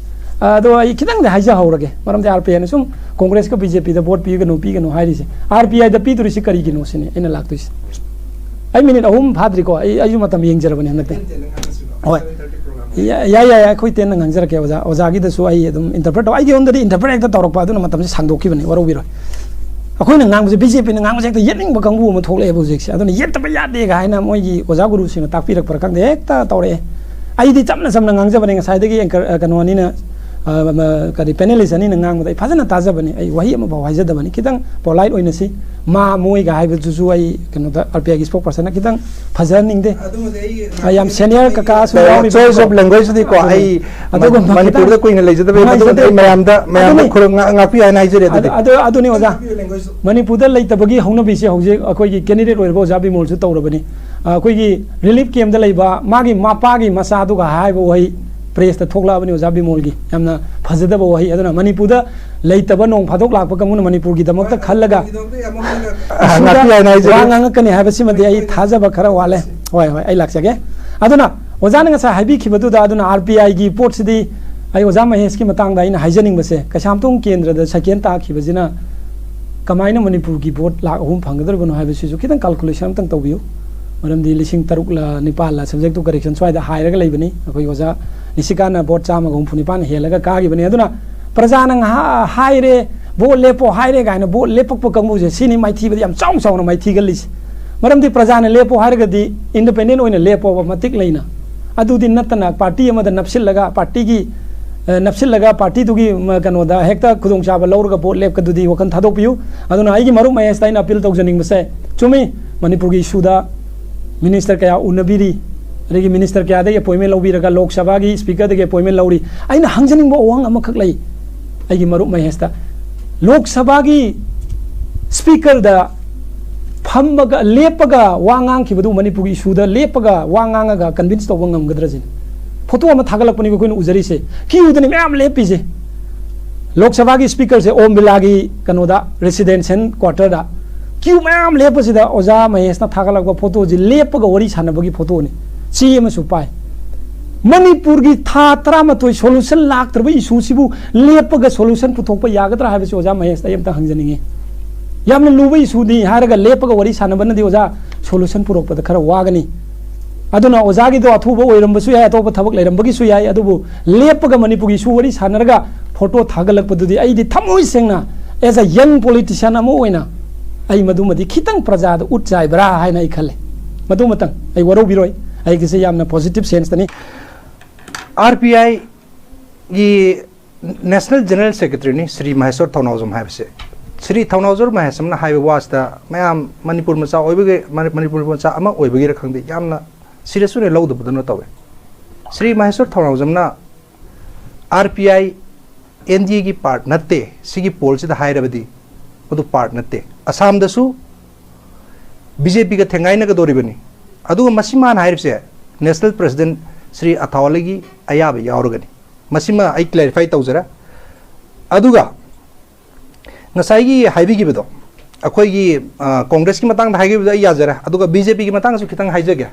ꯑꯗꯣ ꯑꯩ ꯈꯤꯇꯪꯗꯤ ꯍꯥꯏꯖꯍꯧꯔꯒꯦ, ꯃꯔꯝꯗꯤ ꯑꯥꯔ ꯄꯤ ꯑꯥꯏꯅ ꯁꯨꯝ ꯀꯣꯡꯒ꯭ꯔꯦꯁꯀ ꯕꯤ ꯖꯦ ꯄꯤꯗ ꯚꯣꯠ ꯄꯤꯒꯅꯨ, ꯄꯤꯒꯅꯨ ꯍꯥꯏꯔꯤꯁꯦ, ꯑꯥꯔ ꯄꯤ ꯑꯥꯏꯗ ꯄꯤꯗꯣꯔꯤꯁꯤ ꯀꯔꯤꯒꯤꯅꯣ ꯁꯤꯅꯤ ꯑꯩꯅ ꯂꯥꯛꯇꯣꯏꯁꯦ꯫ ꯑꯩ ꯃꯤꯅꯤꯠ ꯑꯍꯨꯝ ꯐꯥꯗ꯭ꯔꯤꯀꯣ, ꯑꯩ, ꯑꯩꯁꯨ ꯃꯇꯝ ꯌꯦꯡꯖꯔꯕꯅꯦ ꯍꯟꯗꯛꯇꯤ꯫ ꯍꯣꯏ꯫ ꯌꯥ-, ꯌꯥꯏ, ꯌꯥꯏ, ꯌꯥꯏ, ꯑꯩꯈꯣꯏ ꯇꯦꯟꯅ ꯉꯥꯡꯖꯔꯛꯀꯦ ꯑꯣꯖꯥ꯫ ꯑꯣꯖꯥꯒꯤꯗꯁꯨ ꯑꯩ ꯑꯗꯨꯝ ꯏꯟꯇꯔꯄ꯭ꯔꯦꯠ ꯇꯧ-, ꯑꯩꯒꯤ ꯑꯩꯉꯣꯟꯗꯗꯤ ꯏꯟꯇꯔꯄ꯭ꯔꯦꯠ ꯍꯦꯛꯇ ꯇꯧꯔꯛꯄ, ꯑꯗꯨꯅ ꯃꯇꯝꯁꯦ ꯁꯥꯡꯗꯣꯛꯈꯤꯕꯅꯤ, ꯋꯥꯔꯧꯕꯤꯔꯣꯏ꯫ ꯑꯩꯈꯣꯏꯅ ꯉꯥꯡꯕꯁꯦ, ꯕꯤ ꯖꯦ ꯄꯤꯅ ꯉꯥꯡꯕꯁꯦ ꯍꯦꯛꯇ ꯌꯦꯠꯅꯤꯡꯕ ꯀꯥꯡꯕꯨ ꯑꯃ ꯊꯣꯛꯂꯛꯑꯦꯕ ꯍꯧꯖꯤꯛꯁꯦ꯫ ꯑꯗꯨꯅ ꯌꯦꯠꯇꯕ ꯌꯥꯗꯦꯒ ꯍꯥꯏꯅ ꯃꯣꯏꯒꯤ ꯑꯣꯖꯥ ꯒꯨꯔꯨꯁꯤꯡꯅ ꯇꯥꯛꯄꯤꯔꯛꯄ꯭ꯔꯥ ꯈꯪꯗꯦ, ꯍꯦꯛꯇ ꯇꯧꯔꯛꯑꯦ꯫ ꯑꯩꯗꯤ ꯆꯝꯅ ꯆꯝꯅ ꯉꯥꯡꯖꯕꯅꯦ, ꯉꯁꯥꯏꯗꯒꯤ ꯑꯦꯡꯀꯔ, ꯑ, ꯀꯩꯅꯣ ꯑꯅꯤꯅ, ꯑ, ꯃ-, ꯀꯔꯤ, ꯄꯦꯅꯦꯂꯤꯁ ꯑꯅꯤꯅ ꯉꯥꯡꯕꯗ ꯑꯩ ꯐꯖꯅ ꯇꯥꯖꯕꯅꯤ, ꯑꯩ ꯋꯥꯍꯩ ꯑꯃꯐꯥꯎ ꯍꯥꯏꯖꯗꯕꯅꯤ꯫ ꯈꯤꯇꯪ ꯄꯣꯂꯥꯏꯠ ꯑꯣꯏꯅ ꯁꯤ ꯃꯥ ꯃꯣꯏꯒ ꯍꯥꯏꯕꯗꯨꯁꯨ ꯑꯩ ꯀꯩꯅꯣꯗ ꯑꯥꯔ ꯄꯤ ꯑꯥꯏꯒꯤ ꯁ꯭ꯄꯣꯛ ꯄꯔꯁꯟꯅ ꯈꯤꯇꯪ ꯐꯖꯍꯟꯅꯤꯡꯗꯦ꯫ ꯑꯗꯨꯃꯗꯤ ꯑꯩ ꯑ, ꯌꯥꯝ ꯁꯦꯅꯤꯌꯔ ꯀꯀꯥꯁꯨ ꯌꯥꯎꯔꯤꯕ ꯆꯣꯏꯁ ꯑꯣꯐ ꯂꯦꯡꯒ꯭ꯋꯦꯖꯇꯨꯗꯤꯀꯣ, ꯑꯗꯨꯅꯤ꯫ ꯑꯩ ꯑꯗꯨꯒꯨꯝꯕ ꯃꯅꯤꯄꯨꯔꯗ ꯈꯤꯇꯪ ꯀꯨꯏꯅ ꯂꯩꯖꯗꯕ ꯅꯨꯡꯉꯥꯏꯖꯗꯦ꯫ ꯑꯗꯨ ꯑꯩ ꯃꯌꯥꯝꯗ, ꯃꯌꯥꯝꯗ ꯑꯗꯨꯅꯤ꯫ ꯈꯨꯔꯨꯝ-, ꯉꯥ-, ꯉꯥꯛꯄꯤꯌꯨ ꯍꯥꯏꯅ ꯍꯥꯏꯖꯔꯤ ꯑꯗꯨꯗꯤ꯫ ꯑꯗꯨ, ꯑꯗꯨ, ꯑꯗꯨꯅꯤ ꯑꯣꯖꯥ꯫ ꯃꯅꯤꯄꯨꯔꯗ ꯂꯩꯇꯕꯒꯤ ꯍꯧꯅꯕꯤꯁꯦ ꯍꯧꯖꯤꯛ ꯑꯩꯈꯣꯏꯒꯤ ꯀꯦꯟꯗꯤꯗꯦꯠ ꯑꯣꯏꯔꯤꯕ ꯑꯣꯖꯥ ꯕꯤꯃꯣꯜꯁꯨ ꯇꯧꯔꯕꯅꯤ꯫ ꯑ, ꯑꯩꯈꯣꯏꯒꯤ ꯔꯤꯂꯤꯐ ꯀꯦꯝꯗ ꯂꯩꯕ ꯃꯥꯒꯤ ꯃꯄꯥꯒꯤ ꯃꯆꯥꯗꯨꯒ ꯍꯥꯏꯕ ꯋꯥꯍꯩ ꯄ꯭ꯔꯦꯁꯇ ꯊꯣꯛꯂꯛꯑꯕꯅꯤ ꯑꯣꯖꯥ ꯕꯤꯃꯣꯜꯒꯤ꯫ ꯌꯥꯝꯅ ꯐꯖꯗꯕ ꯋꯥꯍꯩ꯫ ꯑꯗꯨꯅ ꯃꯅꯤꯄꯨꯔꯗ ꯂꯩꯇꯕ ꯅꯣꯡ ꯐꯥꯗꯣꯛ ꯂꯥꯛꯄ ꯀꯥꯡꯕꯨꯅ ꯃꯅꯤꯄꯨꯔꯒꯤꯗꯃꯛꯇ ꯈꯜꯂꯒ ꯉꯥꯛꯄꯤꯌꯨ ꯍꯥꯏꯅ ꯍꯥꯏꯖꯔꯤ꯫ ꯋꯥ ꯉꯥꯡꯉꯛꯀꯅꯤ ꯍꯥꯏꯕꯁꯤꯃꯗꯤ ꯑꯩ ꯊꯥꯖꯕ ꯈꯔ ꯋꯥꯠꯂꯦ꯫ ꯍꯣꯏ, ꯍꯣꯏ, ꯑꯩ ꯂꯥꯛꯆꯒꯦ꯫ ꯑꯗꯨꯅ ꯑꯣꯖꯥꯅ ꯉꯁꯥꯏ ꯍꯥꯏꯕꯤꯈꯤꯕꯗꯨꯗ, ꯑꯗꯨꯅ ꯑꯥꯔ ꯄꯤ ꯑꯥꯏꯒꯤ ꯄꯣꯠꯁꯤꯗꯤ ꯑꯩ ꯑꯣꯖꯥ ꯃꯍꯦꯁꯀꯤ ꯃꯇꯥꯡꯗ ꯑꯩꯅ ꯍꯥꯏꯖꯅꯤꯡꯕꯁꯦ, ꯀꯩꯁꯥꯝꯊꯣꯡ ꯀꯦꯟꯗ꯭ꯔꯗ ꯁꯦꯀꯦꯟ ꯇꯥꯈꯤꯕꯁꯤꯅ ꯀꯃꯥꯏꯅ ꯃꯅꯤꯄꯨꯔꯒꯤ ꯚꯣꯠ ꯂꯥꯈ ꯑꯍꯨꯝ ꯐꯪꯒꯗꯧꯔꯤꯕꯅꯣ ꯍꯥꯏꯕꯁꯤꯁꯨ ꯈꯤꯇꯪ ꯀꯥꯜꯀꯨꯂꯦꯁꯟ ꯑꯝꯇꯪ ꯇꯧꯕꯤꯌꯨ꯫ ꯃꯔꯝꯗꯤ ꯂꯤꯁꯤꯡ ꯇꯔꯨꯛꯂ ꯅꯤꯄꯥꯜꯂ, ꯁꯕꯖꯦꯛ ꯇꯨ ꯀꯔꯦꯛꯁꯟ ꯁ꯭ꯋꯥꯏꯗ ꯍꯥꯏꯔꯒ ꯂꯩꯕꯅꯤ꯫ ꯑꯩꯈꯣꯏ ꯑꯣꯖꯥ ꯅꯤꯁꯤꯀꯥꯟꯅ ꯚꯣꯠ ꯆꯥꯝꯃꯒ ꯍꯨꯝꯐꯨ ꯅꯤꯄꯥꯟ ꯍꯦꯜꯂꯒ ꯀꯥꯈꯤꯕꯅꯤ꯫ ꯑꯗꯨꯅ ꯄ꯭ꯔꯖꯥꯅ ꯉꯥꯏꯍꯥꯛ ꯍꯥꯏꯔꯦ, ꯚꯣꯠ ꯂꯦꯞꯄꯣ ꯍꯥꯏꯔꯦ ꯀꯥꯏꯅ ꯚꯣꯠ ꯂꯦꯞꯄꯛꯄ ꯀꯥꯡꯕꯨꯁꯦ, ꯁꯤꯅꯤ ꯃꯥꯏꯊꯤꯕꯗꯤ ꯌꯥꯝ ꯆꯥꯎ ꯆꯥꯎꯅ ꯃꯥꯏꯊꯤꯒꯜꯂꯤꯁꯦ꯫ ꯃꯔꯝꯗꯤ ꯄ꯭ꯔꯖꯥꯅ ꯂꯦꯞꯄꯣ ꯍꯥꯏꯔꯒꯗꯤ ꯏꯟꯗꯤꯄꯦꯟꯗꯦꯟ ꯑꯣꯏꯅ ꯂꯦꯞꯄꯣꯕ, ꯃꯇꯤꯛ ꯂꯩꯅ꯫ ꯑꯗꯨꯗꯤ ꯅꯠꯇꯅ ꯄꯥꯔꯇꯤ ꯑꯃꯗ ꯅꯞꯁꯤꯜꯂꯒ, ꯄꯥꯔꯇꯤꯒꯤ, ꯑ, ꯅꯞꯁꯤꯜꯂꯒ ꯄꯥꯔꯇꯤꯗꯨꯒꯤ, ꯃ, ꯀꯩꯅꯣꯗ ꯍꯦꯛꯇ ꯈꯨꯗꯣꯡꯆꯥꯕ ꯂꯧꯔꯒ ꯚꯣꯠ ꯂꯦꯞꯀꯗꯨꯗꯤ ꯋꯥꯈꯜ ꯊꯥꯗꯣꯛꯄꯤꯌꯨ꯫ ꯑꯗꯨꯅ ꯑꯩꯒꯤ ꯃꯔꯨꯞ ꯃꯍꯦꯁꯇ ꯑꯩꯅ ꯑꯄꯤꯜ ꯇꯧꯖꯅꯤꯡꯕꯁꯦ, ꯆꯨꯝꯃꯤ, ꯃꯅꯤꯄꯨꯔꯒꯤ ꯏꯁꯨꯗ ꯃꯤꯅꯤꯁꯇꯔ ꯀꯌꯥ ꯎꯅꯕꯤꯔꯤ, ꯑꯗꯒꯤ ꯃꯤꯅꯤꯁꯇꯔ ꯀꯌꯥꯗꯒꯤ ꯑꯦꯄꯣꯏꯟꯃꯦꯟ ꯂꯧꯕꯤꯔꯒ ꯂꯣꯛ ꯁꯚꯥꯒꯤ ꯁ꯭ꯄꯤꯀꯔꯗꯒꯤ ꯑꯦꯄꯣꯏꯟꯃꯦꯟ ꯂꯧꯔꯤ꯫ ꯑꯩꯅ ꯍꯪꯖꯅꯤꯡꯕ ꯋꯥꯍꯪ ꯑꯃꯈꯛ ꯂꯩ ꯑꯩꯒꯤ ꯃꯔꯨꯞ ꯃꯍꯦꯁꯇ꯫ ꯂꯣꯛ ꯁꯚꯥꯒꯤ ꯁ꯭ꯄꯤꯀꯔꯗ ꯐꯝꯃꯒ, ꯂꯦꯞꯄꯒ ꯋꯥ ꯉꯥꯡꯈꯤꯕꯗꯨ, ꯃꯅꯤꯄꯨꯔꯒꯤ ꯏꯁꯨꯗ ꯂꯦꯞꯄꯒ ꯋꯥ ꯉꯥꯡꯉꯒ ꯀꯟꯚꯤꯟꯁ ꯇꯧꯕ ꯉꯝꯒꯗ꯭ꯔꯁꯤꯅꯤ꯫ ꯐꯣꯇꯣ ꯑꯃ ꯊꯥꯒꯠꯂꯛꯄꯅꯤꯀꯣ ꯑꯩꯈꯣꯏꯅ ꯎꯖꯔꯤꯁꯦ, ꯀ꯭ꯌꯨꯗꯅꯤ ꯃꯌꯥꯝ ꯂꯦꯞꯄꯤꯁꯦ꯫ ꯂꯣꯛ ꯁꯚꯥꯒꯤ ꯁ꯭ꯄꯤꯀꯔꯁꯦ ꯑꯣꯝ ꯕꯤꯔꯂꯥꯒꯤ ꯀꯩꯅꯣꯗ, ꯔꯦꯁꯤꯗꯦꯟꯁꯤꯌꯦꯜ ꯀ꯭ꯋꯥꯇꯔꯗ ꯀ꯭ꯌꯨ ꯃꯌꯥꯝ ꯂꯦꯞꯄꯁꯤꯗ ꯑꯣꯖꯥ ꯃꯍꯦꯁꯅ ꯊꯥꯒꯠꯂꯛꯄ ꯐꯣꯇꯣꯁꯤ ꯂꯦꯞꯄꯒ ꯋꯥꯔꯤ ꯁꯥꯟꯅꯕꯒꯤ ꯐꯣꯇꯣꯅꯤ꯫ ꯆꯦ ꯑꯃꯁꯨ ꯄꯥꯏ꯫ ꯃꯅꯤꯄꯨꯔꯒꯤ ꯊꯥ ꯇꯔꯥꯃꯥꯊꯣꯏ ꯁꯣꯂꯨꯁꯟ ꯂꯥꯛꯇ꯭ꯔꯕ ꯏꯁꯨꯁꯤꯕꯨ ꯂꯦꯞꯄꯒ ꯁꯣꯂꯨꯁꯟ ꯄꯨꯊꯣꯛꯄ ꯌꯥꯒꯗ꯭ꯔꯥ ꯍꯥꯏꯕꯁꯤ ꯑꯣꯖꯥ ꯃꯍꯦꯁꯇ ꯑꯩ ꯑꯝꯇ ꯍꯪꯖꯅꯤꯡꯉꯤ꯫ ꯌꯥꯝꯅ ꯂꯨꯕ ꯏꯁꯨꯅꯤ ꯍꯥꯏꯔꯒ ꯂꯦꯞꯄꯒ ꯋꯥꯔꯤ ꯁꯥꯟꯅꯕꯅꯗꯤ ꯑꯣꯖꯥ ꯁꯣꯂꯨꯁꯟ ꯄꯨꯔꯛꯄꯗ ꯈꯔ ꯋꯥꯒꯅꯤ꯫ ꯑꯗꯨꯅ ꯑꯣꯖꯥꯒꯤꯗꯣ ꯑꯊꯨꯕ ꯑꯣꯏꯔꯝꯕꯁꯨ ꯌꯥꯏ, ꯑꯇꯣꯞꯄ ꯊꯕꯛ ꯂꯩꯔꯝꯕꯒꯤꯁꯨ ꯌꯥꯏ, ꯑꯗꯨꯕꯨ ꯂꯦꯞꯄꯒ ꯃꯅꯤꯄꯨꯔꯒꯤ ꯏꯁꯨ ꯋꯥꯔꯤ ꯁꯥꯟꯅꯔꯒ ꯐꯣꯇꯣ ꯊꯥꯒꯠꯂꯛꯄꯗꯨꯗꯤ ꯑꯩꯗꯤ ꯊꯃꯣꯏ ꯁꯦꯡꯅ, as a young politician ꯑꯃ ꯑꯣꯏꯅ, ꯑꯩ ꯃꯗꯨꯃꯗꯤ ꯈꯤꯇꯪ ꯄ꯭ꯔꯖꯥꯗ ꯎꯠ ꯆꯥꯏꯕ꯭ꯔꯥ ꯍꯥꯏꯅ ꯑꯩ ꯈꯜꯂꯦ꯫ ꯃꯗꯨꯃꯇꯪ ꯑꯩ ꯋꯥꯔꯧꯕꯤꯔꯣꯏ, ꯑꯩꯒꯤꯁꯦ ꯌꯥꯝꯅ ꯄꯣꯖꯤꯇꯤꯚ ꯁꯦꯟꯁꯇꯅꯤ꯫ ꯑꯥꯔ ꯄꯤ ꯑꯥꯏꯒꯤ ꯅꯦꯁꯅꯦꯜ ꯖꯦꯅꯔꯦꯜ ꯁꯦꯀ꯭ꯔꯦꯇꯔꯤꯅꯤ ꯁ꯭ꯔꯤ ꯃꯍꯦꯁꯣꯔ ꯊꯧꯅꯥꯎꯖꯝ ꯍꯥꯏꯕꯁꯦ꯫ ꯁ꯭ꯔꯤ ꯊꯧꯅꯥꯎꯖꯝ ꯃꯍꯦꯁꯝꯅ ꯍꯥꯏꯕ ꯋꯥꯁꯤꯗ ꯃꯌꯥꯝ ꯃꯅꯤꯄꯨꯔ ꯃꯆꯥ ꯑꯣꯏꯕꯒꯤ, ꯃꯅꯤ-, ꯃꯅꯤꯄꯨꯔ ꯃꯆꯥ ꯑꯃ ꯑꯣꯏꯕꯒꯤꯔ ꯈꯪꯗꯦ, ꯌꯥꯝꯅ ꯁꯤꯔꯤꯌꯁ ꯑꯣꯏꯅ ꯂꯧꯗꯕꯗꯧꯅ ꯇꯧꯋꯦ꯫ ꯁ꯭ꯔꯤ ꯃꯍꯦꯁꯣꯔ ꯊꯧꯅꯥꯎꯖꯝꯅ R P I N D ꯑꯦꯒꯤ ꯄꯥꯔꯠ ꯅꯠꯇꯦ, ꯁꯤꯒꯤ ꯄꯣꯜꯁꯤꯗ ꯍꯥꯏꯔꯕꯗꯤ ꯃꯗꯨ ꯄꯥꯔꯠ ꯅꯠꯇꯦ꯫ ꯑꯁꯥꯝꯗꯁꯨ ꯕꯤ ꯖꯦ ꯄꯤꯒ ꯊꯦꯡꯒꯥꯏꯅꯒꯗꯧꯔꯤꯕꯅꯤ꯫ ꯑꯗꯨꯒ ꯃꯁꯤ ꯃꯥꯅ ꯍꯥꯏꯔꯤꯕꯁꯦ ꯅꯦꯁꯅꯦꯜ ꯄ꯭ꯔꯁꯤꯗꯦꯟ ꯁ꯭ꯔꯤ ꯑꯊꯥꯋꯥꯂꯦꯒꯤ ꯑꯌꯥꯕ ꯌꯥꯎꯔꯒꯅꯤ꯫ ꯃꯁꯤꯃ ꯑꯩ ꯀ꯭ꯂꯦꯔꯤꯐꯥꯏ ꯇꯧꯖꯔꯦ꯫ ꯑꯗꯨꯒ ꯉꯁꯥꯏꯒꯤ ꯍꯥꯏꯕꯤꯈꯤꯕꯗꯣ, ꯑꯩꯈꯣꯏꯒꯤ ꯀꯣꯡꯒ꯭ꯔꯦꯁꯀꯤ ꯃꯇꯥꯡꯗ ꯍꯥꯏꯈꯤꯕꯗꯣ ꯑꯩ ꯌꯥꯖꯔꯦ꯫ ꯑꯗꯨꯒ ꯕꯤ ꯖꯦ ꯄꯤꯒꯤ ꯃꯇꯥꯡꯗꯁꯨ ꯈꯤꯇꯪ ꯍꯥꯏꯖꯒꯦ꯫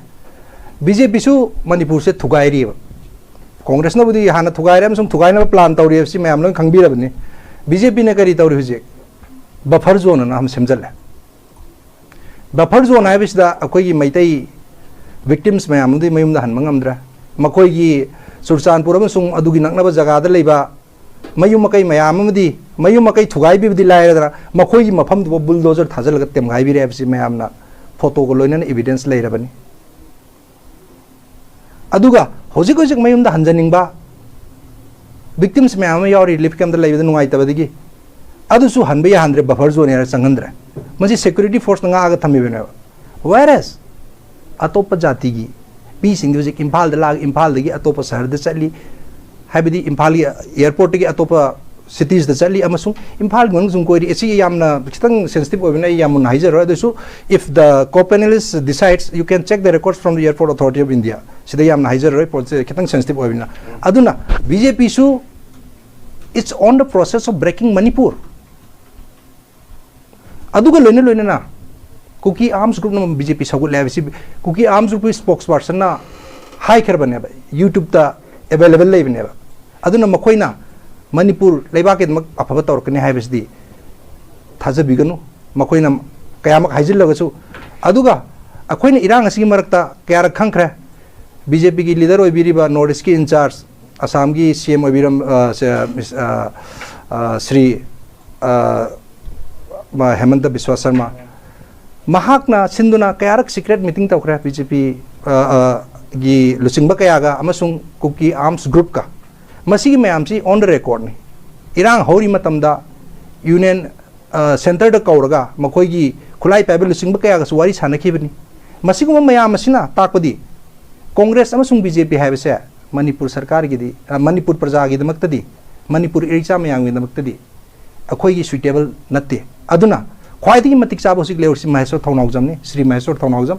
ꯕꯤ ꯖꯦ ꯄꯤꯁꯨ ꯃꯅꯤꯄꯨꯔꯁꯦ ꯊꯨꯒꯥꯏꯔꯤꯑꯕ꯫ ꯀꯣꯡꯒ꯭ꯔꯦꯁꯅꯕꯨꯗꯤ ꯍꯥꯟꯅ ꯊꯨꯒꯥꯏꯔꯦ ꯑꯃꯁꯨꯡ ꯊꯨꯒꯥꯏꯅꯕ ꯄ꯭ꯂꯥꯟ ꯇꯧꯔꯤ ꯍꯥꯏꯕꯁꯤ ꯃꯌꯥꯝ ꯂꯣꯏꯅ ꯈꯪꯕꯤꯔꯕꯅꯤ꯫ ꯕꯤ ꯖꯦ ꯄꯤꯅ ꯀꯔꯤ ꯇꯧꯔꯤ ꯍꯧꯖꯤꯛ? ꯕꯐꯔ ꯖꯣꯟ ꯑꯅ ꯑꯃ ꯁꯦꯝꯖꯤꯜꯂꯦ꯫ ꯕꯐꯔ ꯖꯣꯟ ꯍꯥꯏꯕꯁꯤꯗ ꯑꯩꯈꯣꯏꯒꯤ ꯃꯩꯇꯩ ꯚꯤꯛꯇꯤꯝꯁ ꯃꯌꯥꯝ ꯑꯃꯗꯤ ꯃꯌꯨꯝꯗ ꯍꯟꯕ ꯉꯝꯗ꯭ꯔꯦ꯫ ꯃꯈꯣꯏꯒꯤ ꯆꯨꯔꯆꯥꯟꯄꯨꯔ ꯑꯃꯁꯨꯡ ꯑꯗꯨꯒꯤ ꯅꯛꯅꯕ ꯖꯒꯥꯗ ꯂꯩꯕ ꯃꯌꯨꯝ ꯃꯀꯩ ꯃꯌꯥꯝ ꯑꯃꯗꯤ, ꯃꯌꯨꯝ ꯃꯀꯩ ꯊꯨꯒꯥꯏꯕꯤꯕꯗꯤ ꯂꯥꯏꯔꯗꯅ, ꯃꯈꯣꯏꯒꯤ ꯃꯐꯝꯗꯨꯕꯨ ꯕꯨꯜꯗꯣꯖꯔ ꯊꯥꯖꯤꯜꯂꯒ ꯇꯦꯝꯒꯥꯏꯕꯤꯔꯦ ꯍꯥꯏꯕꯁꯤ ꯃꯌꯥꯝꯅ ꯐꯣꯇꯣꯒ ꯂꯣꯏꯅꯅ ꯏꯕꯤꯗꯦꯟꯁ ꯂꯩꯔꯕꯅꯤ꯫ ꯑꯗꯨꯒ ꯍꯧꯖꯤꯛ ꯍꯧꯖꯤꯛ ꯃꯌꯨꯝꯗ ꯍꯟꯖꯅꯤꯡꯕ ꯚꯤꯛꯇꯤꯝꯁ ꯃꯌꯥꯝ ꯑꯃ ꯌꯥꯎꯔꯤ, ꯔꯤꯂꯤꯐ ꯀꯦꯝꯞꯇ ꯂꯩꯕꯗ ꯅꯨꯡꯉꯥꯏꯇꯕꯗꯒꯤ꯫ ꯑꯗꯨꯁꯨ ꯍꯟꯕ ꯌꯥꯍꯟꯗ꯭ꯔꯦ, ꯕꯐꯔ ꯖꯣꯟ ꯍꯥꯏꯔ ꯆꯪꯍꯟꯗ꯭ꯔꯦ꯫ ꯃꯁꯤ ꯁꯦꯀ꯭ꯌꯨꯔꯤꯇꯤ ꯐꯣꯔꯁꯅ ꯉꯥꯛꯑꯒ ꯊꯝꯃꯤꯕꯅꯦꯕ꯫ ꯋꯦꯔꯦꯁ ꯑꯇꯣꯞꯄ ꯖꯥꯇꯤꯒꯤ ꯃꯤꯁꯤꯡꯗꯤ ꯍꯧꯖꯤꯛ ꯏꯝꯐꯥꯜꯗ ꯂꯥꯛꯑꯒ ꯏꯝꯐꯥꯜꯗꯒꯤ ꯑꯇꯣꯞꯄ ꯁꯍꯔꯗ ꯆꯠꯂꯤ, ꯍꯥꯏꯕꯗꯤ ꯏꯝꯐꯥꯜꯒꯤ ꯑꯦꯌꯥꯔꯄꯣꯔꯠꯇꯒꯤ ꯑꯇꯣꯞꯄ ꯁꯤꯇꯤꯁꯇ ꯆꯠꯂꯤ ꯑꯃꯁꯨꯡ ꯏꯝꯐꯥꯜꯒꯤ ꯃꯅꯨꯡ ꯁꯨꯝ ꯀꯣꯏꯔꯤ꯫ ꯑꯁꯤ ꯌꯥꯝꯅ ꯈꯤꯇꯪ ꯁꯦꯟꯁꯤꯇꯤꯞ ꯑꯣꯏꯕꯅ ꯑꯩ ꯌꯥꯝ ꯃꯨꯟꯅ ꯍꯥꯏꯖꯔꯣꯏ꯫ ꯑꯗꯨꯁꯨ, if the co-panelist decides, you can check the records from the airport authority of India. ꯁꯤꯗ ꯌꯥꯝꯅ ꯍꯥꯏꯖꯔꯔꯣꯏ, ꯄꯣꯠꯁꯦ ꯈꯤꯇꯪ ꯁꯦꯟꯁꯤꯇꯤꯞ ꯑꯣꯏꯕꯅꯤꯅ꯫ ꯑꯗꯨꯅ ꯕꯤ ꯖꯦ ꯄꯤꯁꯨ, it's on the process of breaking Manipur. ꯑꯗꯨꯒ ꯂꯣꯏꯅ ꯂꯣꯏꯅꯅ ꯀꯨꯀꯤ ꯑꯥꯔꯝꯁ ꯒ꯭ꯔꯨꯞꯅ ꯕꯤ ꯖꯦ ꯄꯤ ꯁꯧꯒꯠꯂꯦ ꯍꯥꯏꯕꯁꯤ ꯀꯨꯀꯤ ꯑꯥꯔꯝꯁ ꯒ꯭ꯔꯨꯞꯀꯤ ꯁ꯭ꯄꯣꯛꯁ ꯄꯥꯔꯁꯟꯅ ꯍꯥꯏꯈ꯭ꯔꯕꯅꯦꯕ, ꯌꯨꯇ꯭ꯌꯨꯕꯇ ꯑꯦꯕꯥꯏꯂꯦꯕꯜ ꯂꯩꯕꯅꯦꯕ꯫ ꯑꯗꯨꯅ ꯃꯈꯣꯏꯅ ꯃꯅꯤꯄꯨꯔ ꯂꯩꯕꯥꯛꯀꯤꯗꯃꯛ ꯑꯐꯕ ꯇꯧꯔꯛꯀꯅꯤ ꯍꯥꯏꯕꯁꯤꯗꯤ ꯊꯥꯖꯕꯤꯒꯅꯨ꯫ ꯃꯈꯣꯏꯅ ꯀꯌꯥꯃꯛ ꯍꯥꯏꯖꯤꯜꯂꯒꯁꯨ꯫ ꯑꯗꯨꯒ ꯑꯩꯈꯣꯏꯅ ꯏꯔꯥꯡ ꯑꯁꯤꯒꯤ ꯃꯔꯛꯇ ꯀꯌꯥꯔꯛ ꯈꯪꯈ꯭ꯔꯦ, ꯕꯤ ꯖꯦ ꯄꯤꯒꯤ ꯂꯤꯗꯔ ꯑꯣꯏꯕꯤꯔꯤꯕ ꯅꯣꯔꯠ ꯏꯁꯀꯤ ꯏꯟꯆꯥꯔꯖ ꯑꯁꯥꯝꯒꯤ ꯁꯤ ꯑꯦꯝ ꯑꯣꯏꯕꯤꯔꯝ, ꯑ, ꯁ-, ꯃꯤꯁ-, ꯑ, ꯑ, ꯁ꯭ꯔꯤ, ꯑ, ꯃ-, ꯍꯦꯃꯟꯇ ꯕꯤꯁ꯭ꯋꯥ ꯁꯔꯃ, ꯃꯍꯥꯛꯅ ꯁꯤꯟꯗꯨꯅ ꯀꯌꯥꯔꯛ ꯁꯤꯀ꯭ꯔꯦꯠ ꯃꯤꯇꯤꯡ ꯇꯧꯈ꯭ꯔꯦ ꯕꯤ ꯖꯦ ꯄꯤ, ꯑ, ꯑ, ꯒꯤ ꯂꯨꯆꯤꯡꯕ ꯀꯌꯥꯒ ꯑꯃꯁꯨꯡ ꯀꯨꯀꯤ ꯑꯥꯔꯝꯁ ꯒ꯭ꯔꯨꯞꯀ꯫ ꯃꯁꯤꯒꯤ ꯃꯌꯥꯝꯁꯤ on the record ꯅꯤ꯫ ꯏꯔꯥꯡ ꯍꯧꯔꯤ ꯃꯇꯝꯗ ꯌꯨꯅꯤꯌꯟ, ꯑ, ꯁꯦꯟꯇꯔꯗ ꯀꯧꯔꯒ ꯃꯈꯣꯏꯒꯤ ꯈꯨꯠꯂꯥꯏ ꯄꯥꯏꯕ ꯂꯨꯆꯤꯡꯕ ꯀꯌꯥꯒꯁꯨ ꯋꯥꯔꯤ ꯁꯥꯟꯅꯈꯤꯕꯅꯤ꯫ ꯃꯁꯤꯒꯨꯝꯕ ꯃꯌꯥꯝ ꯑꯁꯤꯅ ꯇꯥꯛꯄꯗꯤ ꯀꯣꯡꯒ꯭ꯔꯦꯁ ꯑꯃꯁꯨꯡ ꯕꯤ ꯖꯦ ꯄꯤ ꯍꯥꯏꯕꯁꯦ ꯃꯅꯤꯄꯨꯔ ꯁꯔꯀꯥꯔꯒꯤꯗꯤ, ꯑ, ꯃꯅꯤꯄꯨꯔ ꯄ꯭ꯔꯖꯥꯒꯤꯗꯃꯛꯇꯗꯤ, ꯃꯅꯤꯄꯨꯔ ꯏꯔꯩꯆꯥ ꯃꯌꯥꯝꯒꯤꯗꯃꯛꯇꯗꯤ ꯑꯩꯈꯣꯏꯒꯤ ꯁꯨꯏꯇꯦꯕꯜ ꯅꯠꯇꯦ꯫ ꯑꯗꯨꯅ ꯈ꯭ꯋꯥꯏꯗꯒꯤ ꯃꯇꯤꯛ ꯆꯥꯕ ꯍꯧꯖꯤꯛ ꯂꯩꯍꯧꯔꯤꯁꯤ ꯃꯍꯦꯁꯣꯔ ꯊꯧꯅꯥꯎꯖꯝꯅꯤ, ꯁ꯭ꯔꯤ ꯃꯍꯦꯁꯣꯔ ꯊꯧꯅꯥꯎꯖꯝ꯫